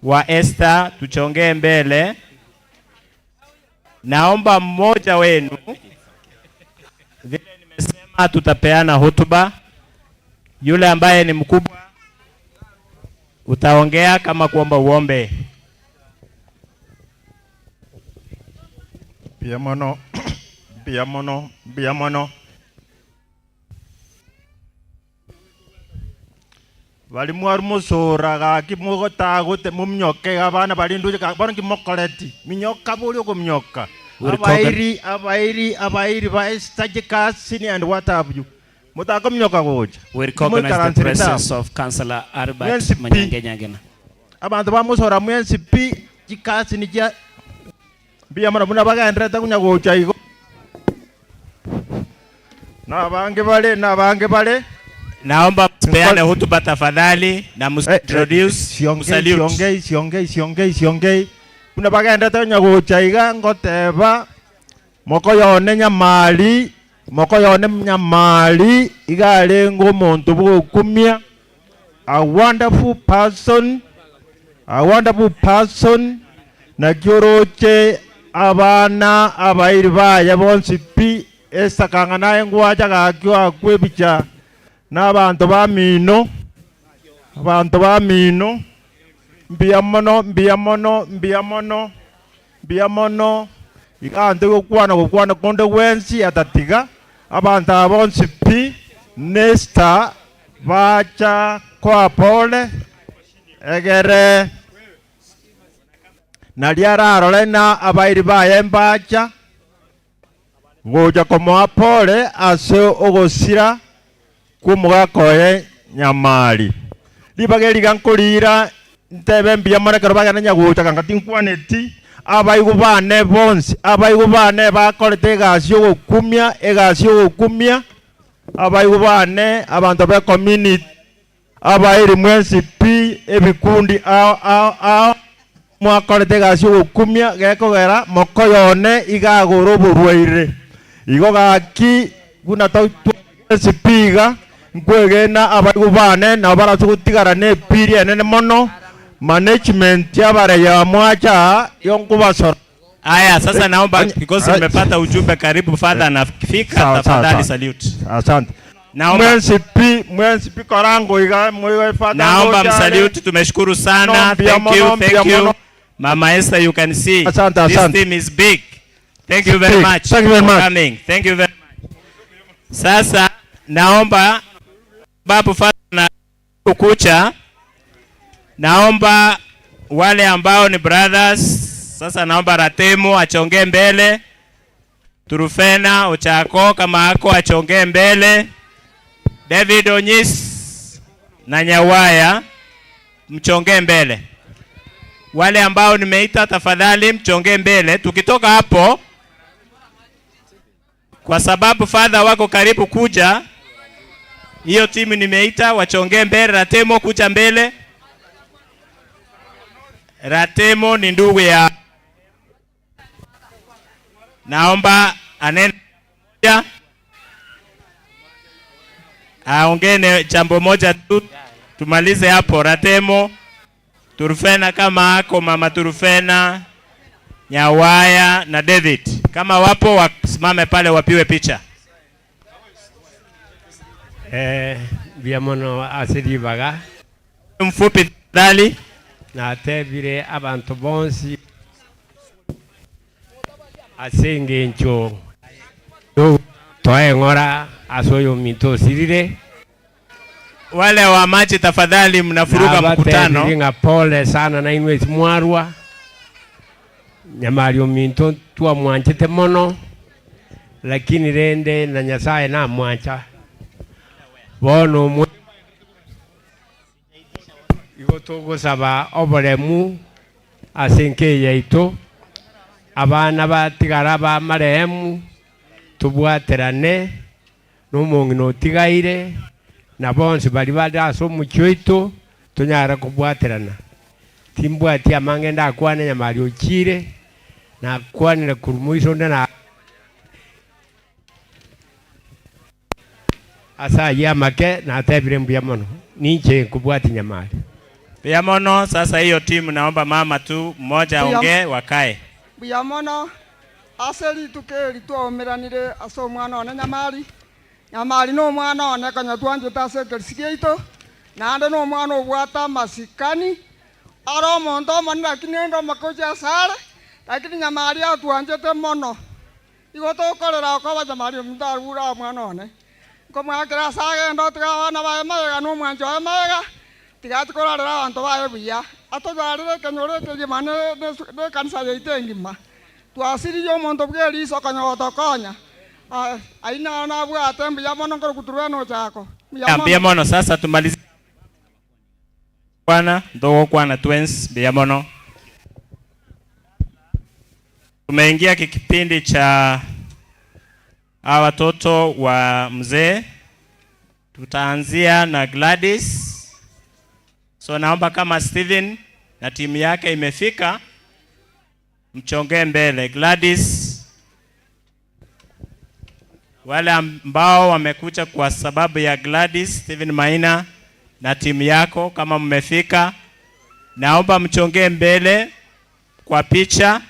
wa Esther tuchongee mbele. Naomba mmoja wenu, vile nimesema tutapeana hotuba, yule ambaye ni mkubwa Utaongea kama kuomba uombe. Mbuya mbuya mono, mbuya mono. Bali mwari musura gaki mugotagute mumnyoke abana bali nduje bono kimokoreti minyoka buli okumnyoka abairi abairi abairi ba Esther and what have you mutako mnyoka gocha. We recognize the presence of Councillor Albert Manyange Nyangena. Abantu bamusora mu NCP chikasi ni chia mbuya mono buna bagenderete kunya gocha igo na bange bale na bange bale. Naomba mpeane hotuba tafadhali na msintroduce, msalute. Siongei siongei siongei. Buna bagenderete kunya gocha iga ngoteba moko yone Nyamali, moko yone Nyamali igare ngomonto bwokumia. A wonderful person, a wonderful person. Nakioroche abana abairi baya bonsi pi esakanga naye ngwacha gakio akwebicha n'abantu bamino, abantu bamino. Mbuya mono, mbuya mono, mbuya mono, mbuya mono. Igantu gokwana gokwana konde wensi atatiga abantu abonsi pi nesta bacha kwa pole egere naliararore na abairi baye mbacha gocha komoa pole ase ogosira kumugakoye Nyamali libage ligankolira ntebe mbuya mono ekero bagenda nyagocha kanga tinkwaneti abaigu bane bonsi abaigu bane bakorete egasi yogokumia egasi yogokumia abaigu bane abanto be community abairi mwensi pi ebikundi ao ao ao mwakorete egasi yogokumia gekogera mokoyone igagora oborwaire igo gaki buna tosipiga nkwegena abaigu bane nabo barasugutigara ne epiri enene mono management yabare mwacha yonkubasora. Aya, sasa naomba because nimepata ujumbe karibu father anafika, tafadhali salute. Asante. Naomba mwensi pi korango iga mwe father. Naomba msalute, tumeshukuru sana. Thank you, thank you. Mama Esther, you can see. Asante, this asante. Team is big. Thank you very much. Thank you very much. Coming. Thank you very much. Sasa naomba babu father na kukucha. Naomba wale ambao ni brothers, sasa naomba Ratemo achongee mbele, Turufena Ochako kama ako achongee mbele, David Onyis na Nyawaya mchongee mbele. Wale ambao nimeita tafadhali mchongee mbele. Tukitoka hapo, kwa sababu father wako karibu kuja, hiyo timu nimeita wachongee mbele. Ratemo kuja mbele. Ratemo ni ndugu ya, naomba anene moja, aongee jambo moja tu tumalize hapo. Ratemo, Turufena kama ako, mama Turufena, Nyawaya na David kama wapo wasimame pale wapiwe picha. Mbuya mono asiribaga mfupi dali natebire abantu bonsi asengencho twaeng'ora asoyo minto sirire. Wale wa maji tafadhali mnafuruga mkutano. Nga pole sana na inwe mwarwa Nyamali ominto twa mwanchete mono lakini rende na Nyasaye na mwancha bono mwe igo tugusaba oboremu asenke yaito abana batigara ba marehemu tubwaterane n'omong'ina otigaire na bonsi bari bari ase omochie oito tonyara kobwaterana. Timbwati amange ndakwane Nyamali ochire nakwanire korwa moiso onde na ase aywo amake natebire mbuya mono ninche nkobwati Nyamali. Mbuya mono. Sasa hiyo timu naomba mama tu mmoja aongee wakae. Mbuya mono ase rituko eri twaomeranire ase omwana one Nyamali. Nyamali no omwana one konya twanchete ase ekerisi giaito Naende na omwana obwate amasikani are omonto omonene lakini ende omokochi asare lakini Nyamari atwanchete mono igo tokorera okoba Nyamari omonto arure omwana one nkomwakera ase agenda otiga abana baye magega na omwancho oye magega tiga atikorarera abanto baye buya atotwarire ekenyoro ekegima na ekanisa yaito engima twasiririe omonto bwa eriso konya gotokonya aina nabwate mbuya mono nkorokuturwa nochako. Mbuya mono. Sasa tumalize kwana ndogo kwana twins mbuya mono. Tumeingia kipindi cha hawa watoto wa mzee. Tutaanzia na Gladys. So naomba kama Steven na timu yake imefika, mchongee mbele Gladys. Wale ambao wamekuja kwa sababu ya Gladys, Steven Maina na timu yako, kama mmefika, naomba mchongee mbele kwa picha.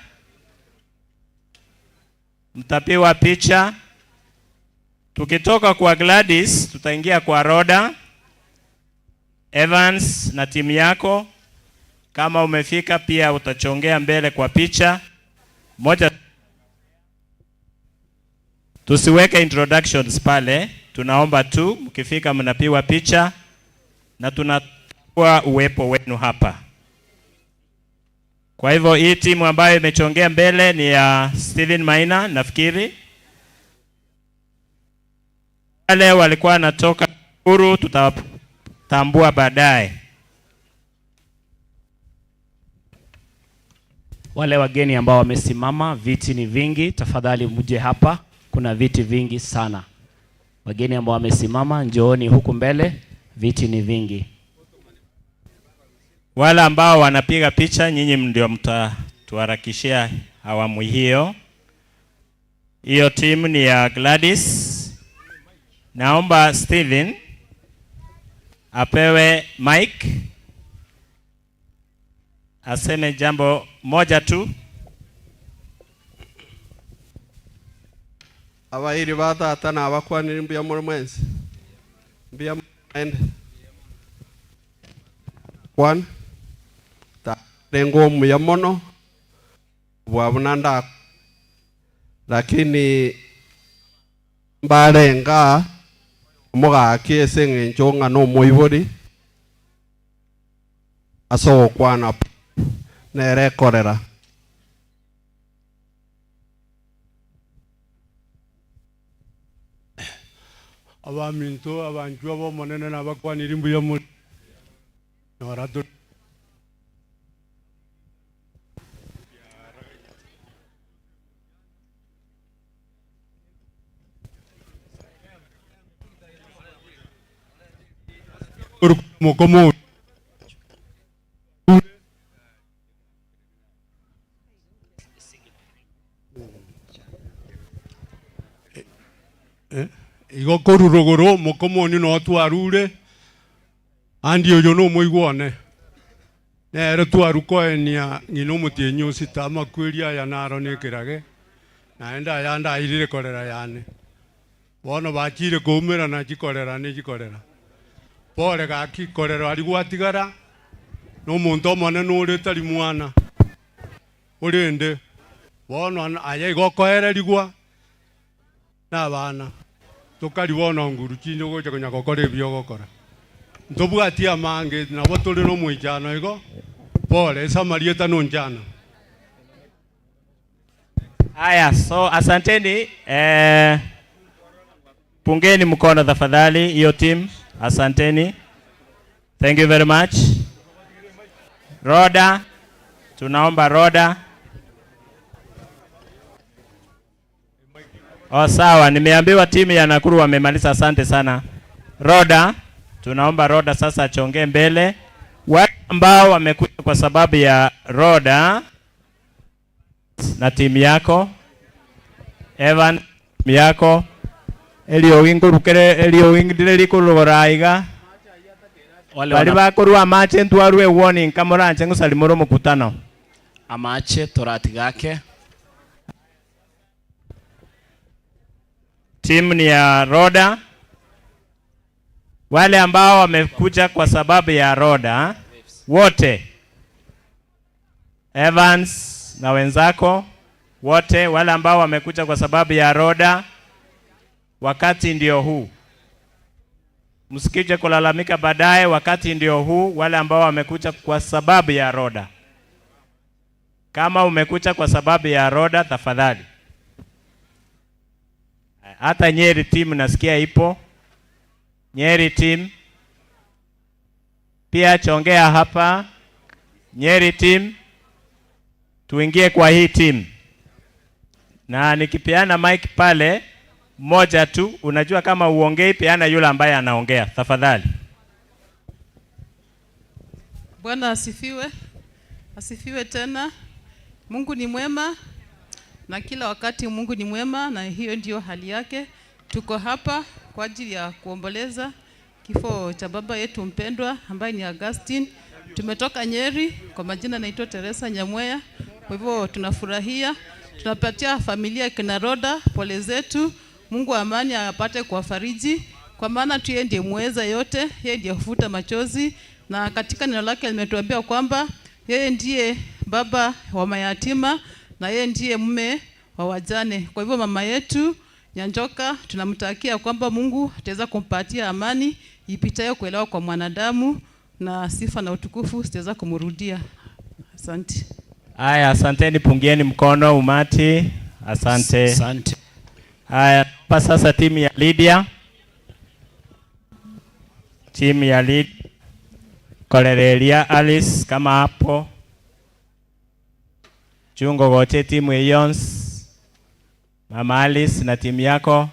Mtapiwa picha. Tukitoka kwa Gladys, tutaingia kwa Rhoda Evans na timu yako. Kama umefika pia utachongea mbele kwa picha. Moja, tusiweke introductions pale, tunaomba tu mkifika mnapiwa picha na tunatoa uwepo wenu hapa. Kwa hivyo hii timu ambayo imechongea mbele ni ya Steven Maina nafikiri. Wale walikuwa wanatoka Uru tutatambua baadaye. Wale wageni ambao wamesimama, viti ni vingi, tafadhali mje hapa, kuna viti vingi sana. Wageni ambao wamesimama, njooni huku mbele, viti ni vingi. Wale ambao wanapiga picha, nyinyi ndio mtatuharakishia awamu hiyo. Hiyo timu ni ya Gladys. Naomba Steven apewe mic aseme jambo moja tu. Abairi ba tata na abakwanire mbuya muri mwensi mbuya ende one ta rengo muya mono bwabuna nda lakini mbarenga omogaki ase eng'encho ng'a na omoibori ase ogokwana nere ekorera. Abaminto abanchwa bomonene na abakwanire mbuya muri norato mokomo igo korurogoro mokomoni no twarure andi oyo no moigwane nere twarukoenia ng'ina omotienyi osita amakweri aya naro nekerage naende aya ndairire korera yane bono bachire koumerana chikorera ne chikorera pore gaki korera ari gwatigara no omonto omonene ore tari mwana orende bono aya igo okoererigwa na abana tokari bono nguru chinde ogocha konya gokora ebio ogokora ntobwati amange nabo tore no omoichano igo pore esamarieta nonchana. Haya, so asanteni. Pungeni mkono tafadhali hiyo team. Asanteni. Thank you very much. Roda, tunaomba Roda. Oh, sawa, nimeambiwa timu ya Nakuru wamemaliza, asante sana. Roda, tunaomba Roda sasa achongee mbele. Wale ambao wamekuja kwa sababu ya Roda na timu yako, Evan, timu yako, Elio Wingu rukere, Elio Wingu dire likurugora iga. Bali bakorwa amache ntwarwe warning kamoranje ngusalimoro mukutano. Amache toratigake. Timu ni ya Roda. Wale ambao wamekuja kwa sababu ya Roda wote, Evans na wenzako wote, wale ambao wamekuja kwa sababu ya Roda, wakati ndio huu. Msikije kulalamika baadaye, wakati ndio huu. Wale ambao wamekuja kwa sababu ya Roda, kama umekuja kwa sababu ya Roda, tafadhali. Hata Nyeri team nasikia ipo. Nyeri team pia chongea hapa. Nyeri team, tuingie kwa hii team, na nikipeana mic pale moja tu, unajua kama uongei, peana yule ambaye anaongea tafadhali. Bwana asifiwe, asifiwe tena. Mungu ni mwema na kila wakati Mungu ni mwema, na hiyo ndiyo hali yake. Tuko hapa kwa ajili ya kuomboleza kifo cha baba yetu mpendwa ambaye ni Augustine. Tumetoka Nyeri, kwa majina naitwa Teresa Nyamweya. Kwa hivyo tunafurahia, tunapatia familia kina Roda pole zetu. Mungu wa amani apate kuwafariji, kwa maana tu yeye ndiye muweza yote, yeye ndiye hufuta machozi, na katika neno lake limetuambia kwamba yeye ndiye baba wa mayatima na yeye ndiye mume wa wajane. Kwa hivyo mama yetu Nyanjoka tunamtakia kwamba Mungu ataweza kumpatia amani ipitayo kuelewa kwa mwanadamu, na sifa na utukufu sitaweza kumrudia. Asante. Haya, asanteni, pungieni mkono umati. Asante. Asante. Haya, hapa sasa timu ya Lydia, timu ya Lydia Kolerelia Alice kama hapo chungo gote timu ya Yons, Mama Alice na timu yako.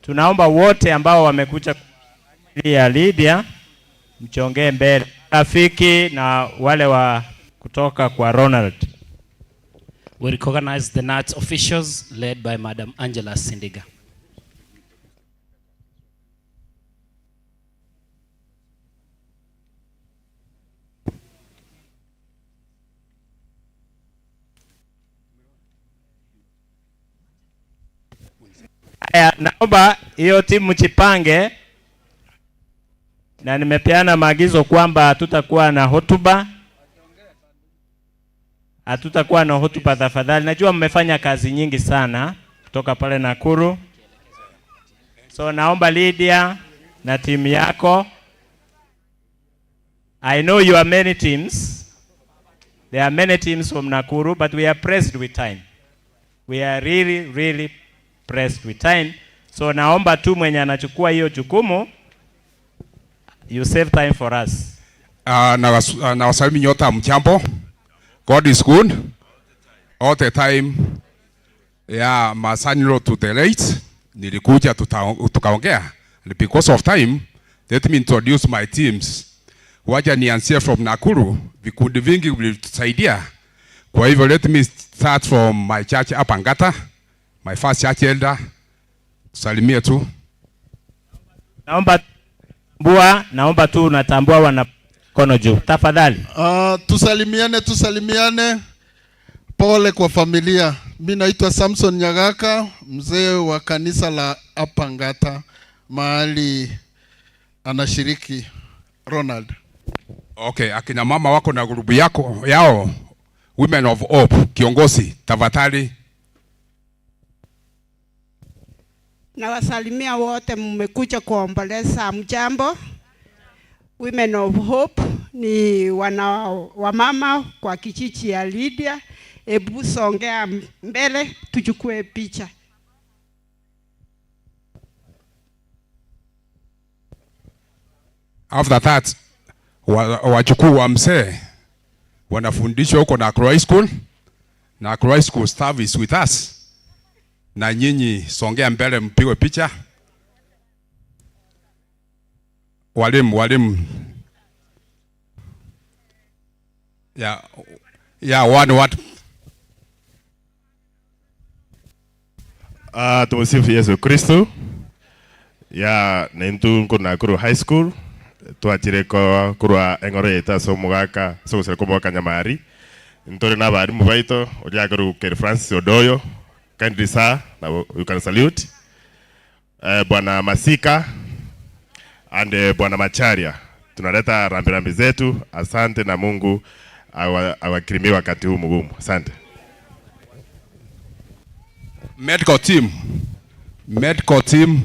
Tunaomba wote ambao wamekuja ya Lydia mchongee mbele, rafiki na wale wa kutoka kwa Ronald. We recognize the NAT officials led by Madam Angela Sindiga. Haya, naomba hiyo timu mjipange, na nimepeana maagizo kwamba hatutakuwa na hotuba, hatutakuwa na hotuba tafadhali. Najua mmefanya kazi nyingi sana kutoka pale Nakuru, so naomba Lydia na timu yako. I know you are many teams. There are many teams from Nakuru, but we are pressed with time. We are really, really pressed with time. So naomba tu mwenye anachukua hiyo jukumu, you save time for us. Na wasalimi nyota mchambo. God is good all the time. Yeah, my son-in-law to the late. Nilikuja tukaongea. And because of time, let me introduce my teams. Wacha nianzie from Nakuru. Vikundi vingi vilitusaidia. Kwa hivyo let me start from my church hapa Ngata. My first church elder. Salimie tu. Naomba mbua, naomba tu unatambua wana kono juu. Tafadhali. Tusalimiane, tusalimiane. Pole kwa familia. Mi naitwa Samson Nyagaka, mzee wa kanisa la hapa Ngata, mahali anashiriki Ronald. Okay, akina mama wako na grupu yako yao Women of Hope, kiongozi tafadhali. Nawasalimia wote mmekuja kuomboleza. Mjambo. Women of Hope ni wana wamama kwa kijiji ya Lydia. Ebu songea mbele tuchukue picha. After that, wajukuu wa mzee wanafundishwa huko na High School, na High School staff is with us. Na nyinyi songea mbele mpigwe picha. Walimu, walimu. Yeah, yeah, one what? Tumsifu Yesu Kristo. Ya nentu nko Nakuru High School twachire ko kurwa engoro yeta so mugaka so gusere ko mwaka Nyamari ntore na abarimu baito oria koru Ker Francis Odoyo kindly sir, now you can salute. Bwana Masika And Bwana Macharia, tunaleta rambirambi zetu. Asante na Mungu awakirimie wakati huu mgumu. Asante. Medical team. Medical team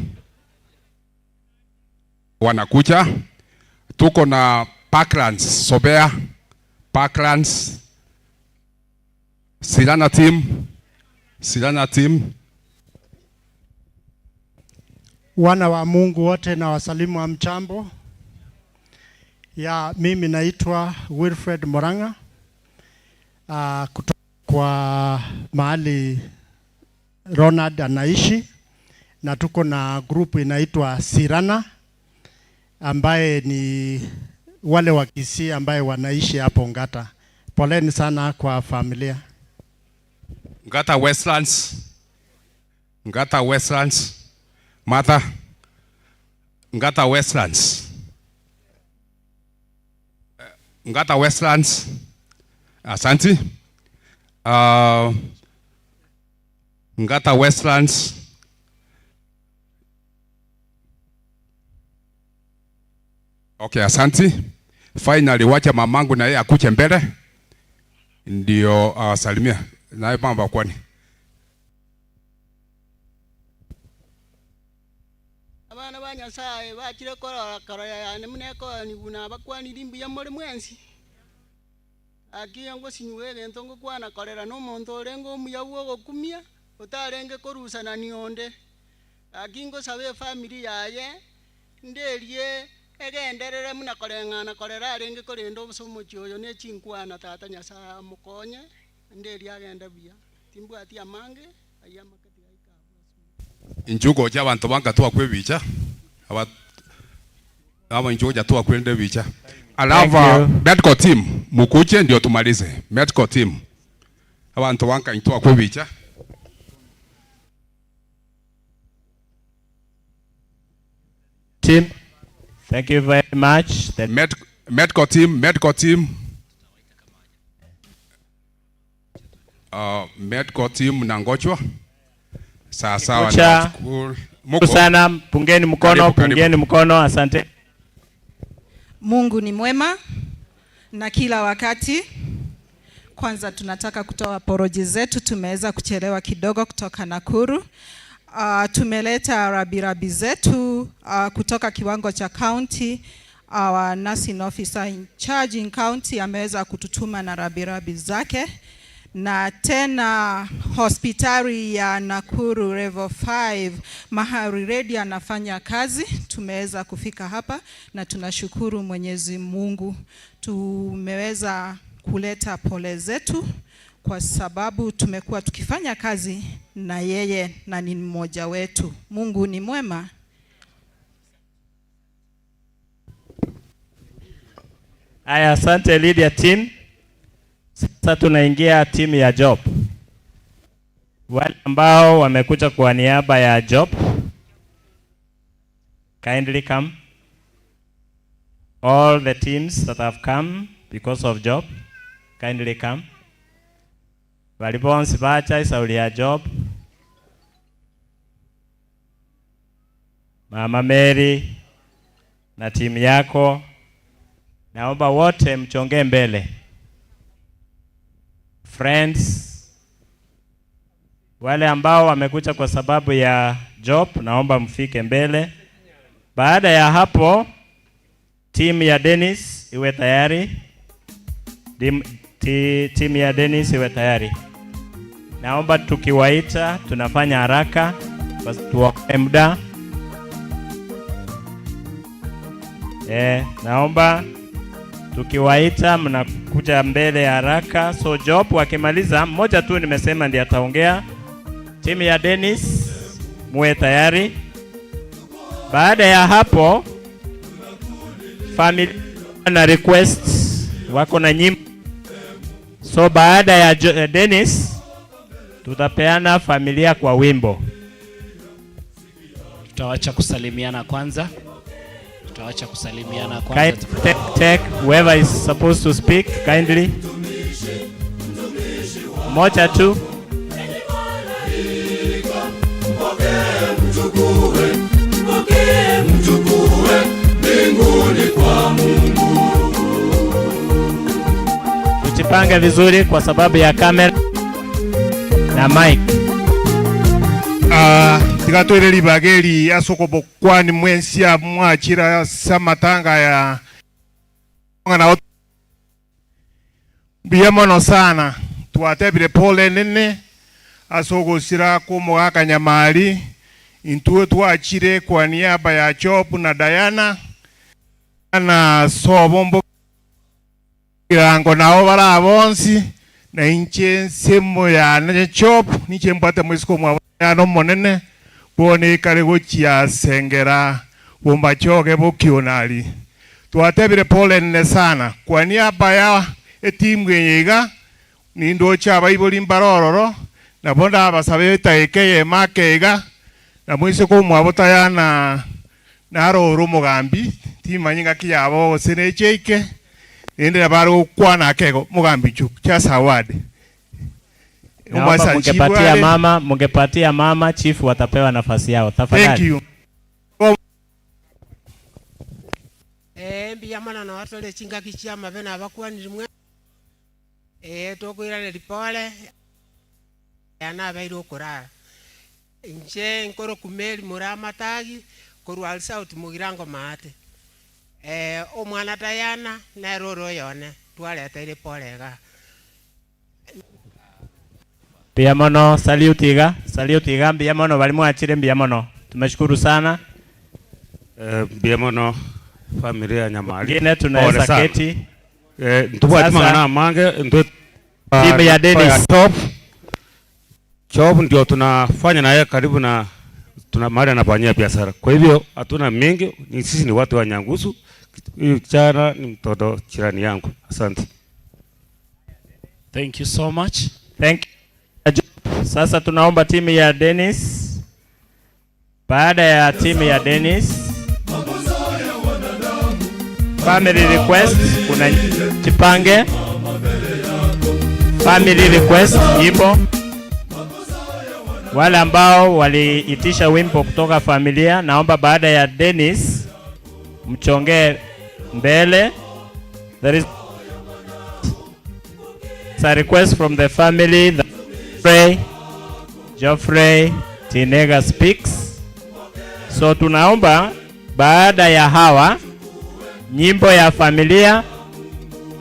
wanakuja. Tuko na Parklands, Sobea, Parklands, Silana team, Silana team. Wana wa Mungu wote na wasalimu wa mchambo. Ya mimi naitwa Wilfred Moranga, kutoka kwa mahali Ronald anaishi, na tuko na group inaitwa Sirana ambaye ni wale wa Kisii ambaye wanaishi hapo Ngata. Poleni sana kwa familia. Ngata Westlands. Ngata Westlands. Martha. Ngata Westlands. Ngata Westlands. Asante. Ngata Westlands. Okay, asante. Finally, wacha mamangu na yeye akuje mbele ndio awasalimia. Naye mama kwani. Abana ba Nyasaye bakire korora karaya yane muneko ni buna bakwanira imbuya muri mwensi. Akiya ngo sinyuwe gento ngo kwana korera no muntu orengo omuya gokumia otarenge korusana nionde. Akingo sabe family yaye nderie egenderere muna koreng'ana korera arenge korenda obosomo oyo ne chinkwana tata Nyasaye amukonye nderie agenda buya timbwati amange ayamake. Injugo ja bantu banga tuwa kwebicha aba aba injugo ja tuwa kwende bicha. Alafu medical team mukuje ndio tumalize. Medical team abantu banga intuwa kwebicha. Team, thank you very much. The medical team, medical team. Medical team nangochwa. Sawa sawa. Sana, pungeni mkono, karibu, pungeni karibu mkono, asante. Mungu ni mwema na kila wakati. Kwanza tunataka kutoa poroji zetu, tumeweza kuchelewa kidogo kutoka Nakuru. Tumeleta rabirabi zetu kutoka kiwango cha county. Our nursing officer in charge in county ameweza kututuma na rabirabi zake. Na tena hospitali ya Nakuru Level 5 Mahari Ready anafanya kazi. Tumeweza kufika hapa na tunashukuru Mwenyezi Mungu. Tumeweza kuleta pole zetu kwa sababu tumekuwa tukifanya kazi na yeye na ni mmoja wetu. Mungu ni mwema. Aya, asante Lydia team. Sasa tunaingia timu ya Job. Wale ambao wamekuja kwa niaba ya Job, kindly come. All the teams that have come because of Job, kindly come. Walibonsi bacha isauli ya Job. Mama Mary na timu yako, naomba wote mchongee mbele. Friends, wale ambao wamekuja kwa sababu ya Job, naomba mfike mbele. Baada ya hapo, timu ya Dennis iwe tayari. Timu ya Dennis iwe tayari. Naomba tukiwaita tunafanya haraka tuokoe muda. Naomba tukiwaita mnakuja mbele haraka. So Job wakimaliza, mmoja tu nimesema ndiye ataongea. Timu ya Dennis muwe tayari. Baada ya hapo, family na request wako na nyimbo. So baada ya Dennis tutapeana familia kwa wimbo. Tutawacha kusalimiana kwanza. Tutawacha kusalimiana kwanza. Take whoever is supposed to speak kindly. Moja tu. kwa Mungu. Tujipange vizuri kwa sababu ya kamera na mic. Ah, tigatwire libageri asoko bokwani mwensia mwachira samatanga ya ngana mbuya mono sana. Twatebire pole nene asogosira kumugaka Nyamari. Intue twachire kwa niaba ya Chop na Diana na sobombo kirango nao barabonsi na inche nsemo ya ne Chop niche mbate mwisiko mwa no monene bone kare gochia sengera bombachoge bokionari. Twatebire pole nene sana kwa niaba ya etimu yenyiga nindocha abaibori mbarororo nabo ndabasabe eke makeiga na mwisiko mwabo tayana naroro mugambi timanyinga kiyabo gose necheike nende baro kwana kego mugambi chu cha sawadi. Naomba mungepatia mama chief watapewa nafasi yao tafadhali. Thank you. Mbuya mono nowatole chingaki chia mabe nabakwanire mwe tokwirane ripole yanabeire okorara inche nkoro kumeri muramatagi korwa South mugirango maate omwana Tayana neroro yone twaleteire pole ga. Mbuya mono, salute iga, salute iga, mbuya mono bali mwachire, mbuya mono. Tumeshukuru sana. Mbuya mono familia ya Nyamari. Wengine tunaweza Pole sana. keti. Ntubwati Sasa, mangana mange ntu timu ya Dennis. Top. Chop ndio tunafanya naye karibu na tuna mahali anafanyia biashara. Kwa hivyo hatuna mingi, ni sisi ni watu wa Nyangusu. Huyu kijana ni mtoto jirani yangu. Asante. Thank you so much. Thank you. Sasa tunaomba timu ya Dennis. Baada ya timu ya Dennis, family request, kuna jipange. Family request nyimbo. Wale ambao waliitisha wimbo kutoka familia, naomba baada ya Dennis mchongee mbele. There is a request from the family that Geoffrey Tinega speaks. So tunaomba baada ya hawa nyimbo ya familia,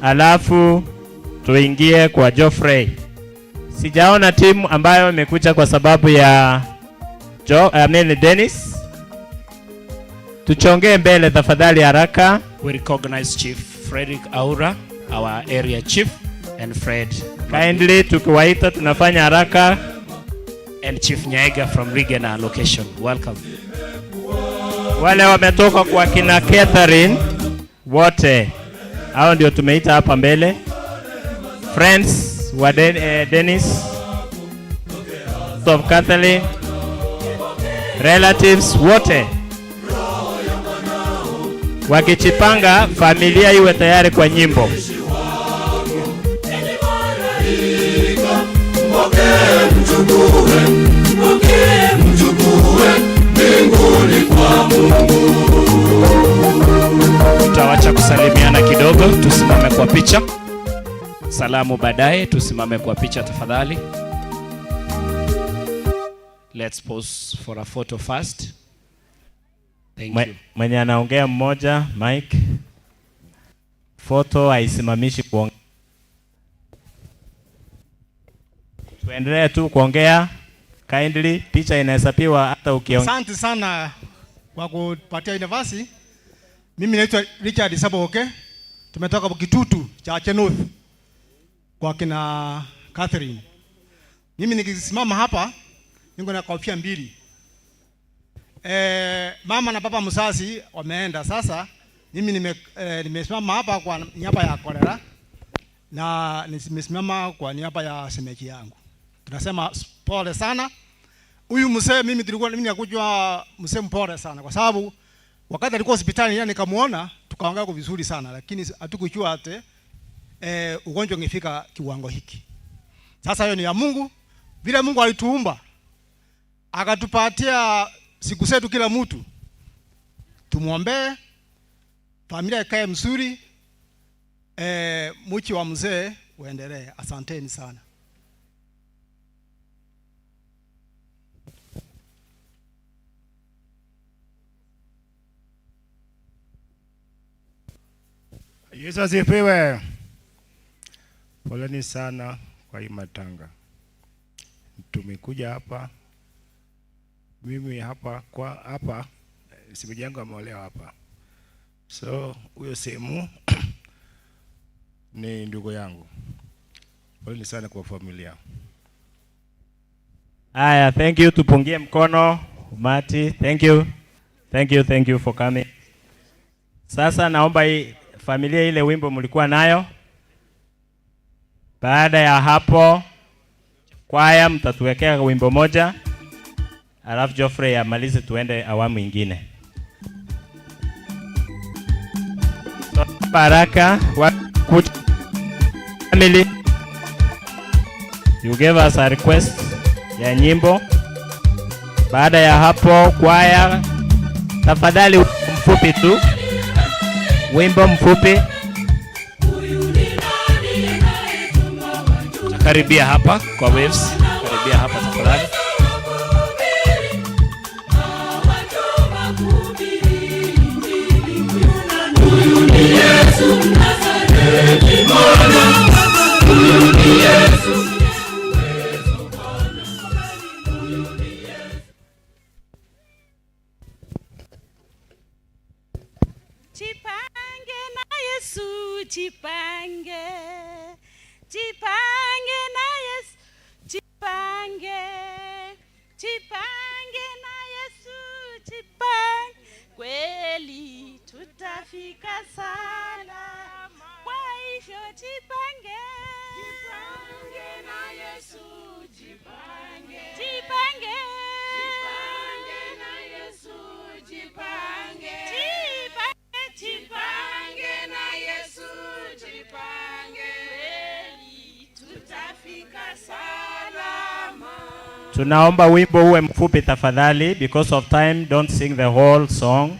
alafu tuingie kwa Geoffrey. Sijaona timu ambayo imekuja kwa sababu ya I mean Dennis. Tuchongee mbele tafadhali haraka. We recognize Chief Frederick Aura, our area chief, and Fred. Kindly tukiwaita tunafanya haraka. And Chief Nyaega from Rigena location. Welcome. Wale wametoka kwa kina Catherine wote hao ndio tumeita hapa mbele. Friends wa Dennis of Catherine, relatives wote wakichipanga, familia iwe tayari kwa nyimbo. Mchukue, mchukue mbinguni kwa Mungu. Tutawacha kusalimiana kidogo, tusimame kwa picha. Salamu baadaye, tusimame kwa picha tafadhali. Let's pose for a photo first. Thank you. Mwenye anaongea mmoja, Mike. Photo haisimamishi kuongea. Tuendelee tu kuongea kindly, picha inahesabiwa hata ukiongea. Asante sana kwa kupatia nafasi. Mimi naitwa Richard Saboke. Tumetoka Kitutu cha North kwa kina Catherine. Mimi nikisimama hapa niko na kofia mbili. Mama na baba mzazi wameenda. Sasa mimi nimesimama hapa kwa niaba ya kolera na nimesimama kwa niaba ya shemeji yangu. Tunasema pole sana. Huyu mzee mimi tulikuwa mimi nakujua mzee mpole sana kwa sababu wakati alikuwa hospitali yeye nikamuona tukaongea kwa vizuri sana, lakini hatukujua ate ugonjwa ungefika kiwango hiki. Sasa hiyo ni ya Mungu. Vile Mungu alituumba akatupatia siku zetu kila mtu. Tumuombee Familia ikae mzuri, mchi wa mzee uendelee. Asanteni sana. Yesu asifiwe. Poleni sana kwa hii matanga. Tumekuja hapa, mimi hapa kwa hapa, shemeji yangu ameolewa hapa, so huyo sehemu ni ndugu yangu. Poleni sana kwa familia. Haya, thank you, tupungie mkono umati. Thank you, thank you, thank you for coming. Sasa naomba hii familia ile wimbo mlikuwa nayo. Baada ya hapo, kwaya mtatuwekea wimbo moja, alafu Geoffrey amalize tuende awamu ingine. So, Baraka wa family, you gave us a request ya nyimbo. Baada ya hapo, kwaya tafadhali mfupi tu, wimbo mfupi. Karibia hapa kwa waves, karibia hapa tafadhali. Yesu Mnazareti, Bwana, huyu ni Yesu. Jipange na Yesu, jipange. Jipange na Yesu, jipange. Jipange na Yesu, jipange. Kweli tutafika salama. Kwa hivyo jipange. Jipange na Yesu, jipange. Jipange. Jipange na Yesu, jipange. Jipange, jipange na Yesu, jipange. Kweli tutafika salama. Tunaomba wimbo uwe mfupi tafadhali, because of time, don't sing the whole song.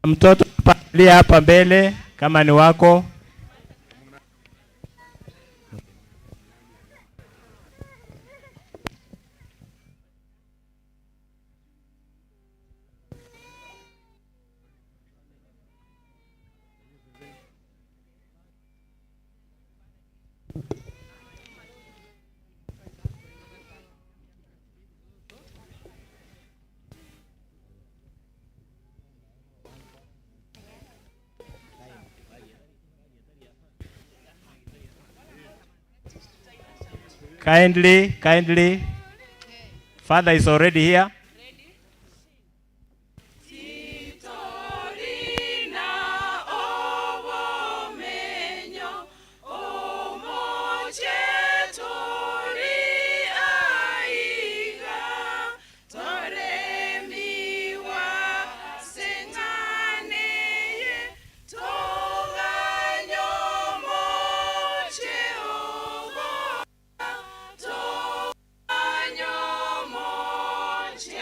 Mtoto palia hapa mbele kama ni wako. Kindly, kindly. Father is already here. Titorina obomenyo omoche tori aiga toremiwa seng'aneye toganyomoche ogo toganyomoche.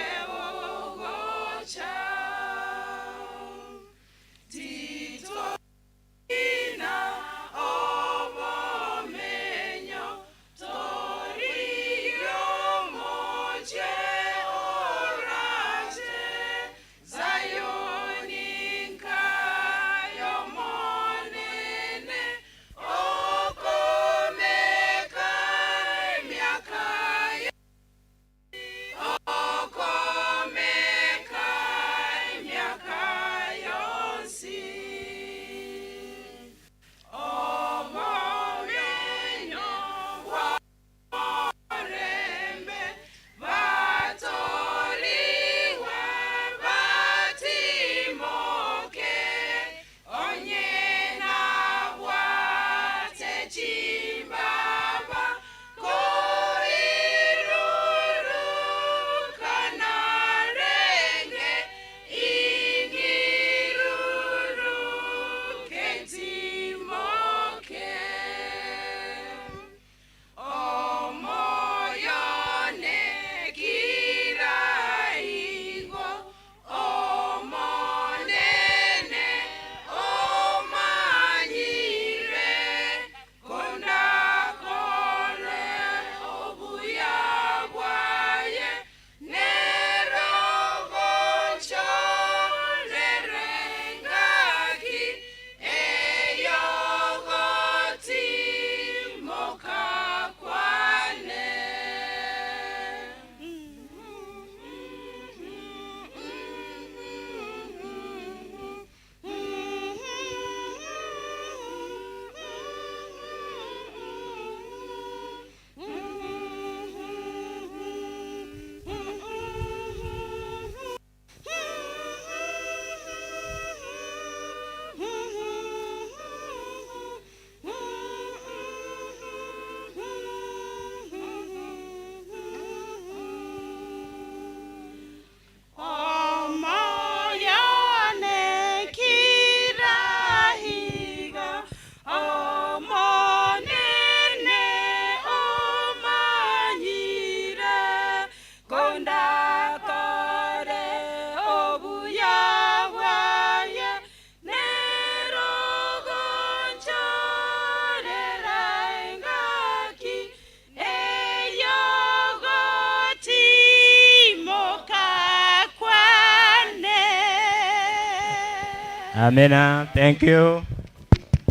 Amina, thank you.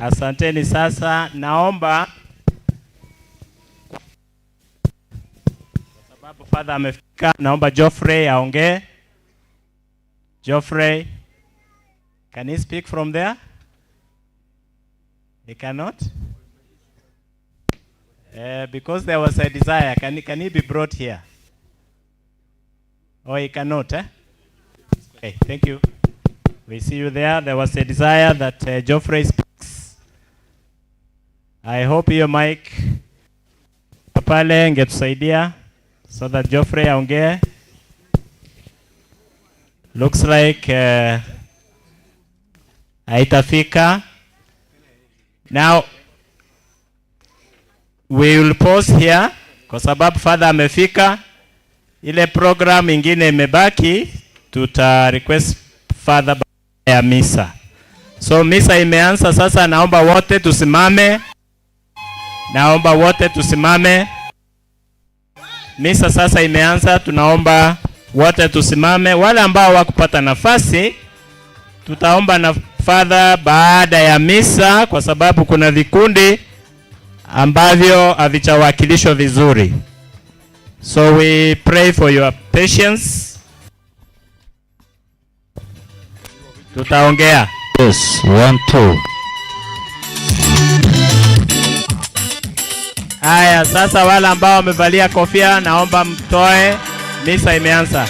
Asanteni. Sasa naomba kwa sababu father amefika, naomba Geoffrey aongee. Geoffrey, can he speak from there? He cannot? Because there was a desire, can he be brought here? Oh, he cannot, eh? Okay, thank you. We see you there. There was a desire that Geoffrey speaks. I hope hiyo mic pale ingetusaidia so that Geoffrey aongee. Looks like haitafika. Now we will pause here kwa sababu father amefika. Ile program ingine imebaki, tuta request father baada ya misa. So misa imeanza sasa, naomba wote tusimame. Naomba wote tusimame. Misa sasa imeanza, tunaomba wote tusimame. Wale ambao wakupata nafasi, tutaomba na father baada ya misa, kwa sababu kuna vikundi ambavyo havijawakilishwa vizuri. So we pray for your patience. Tutaongea. Yes, 1 2. Haya, sasa wale ambao wamevalia kofia naomba mtoe. Misa imeanza.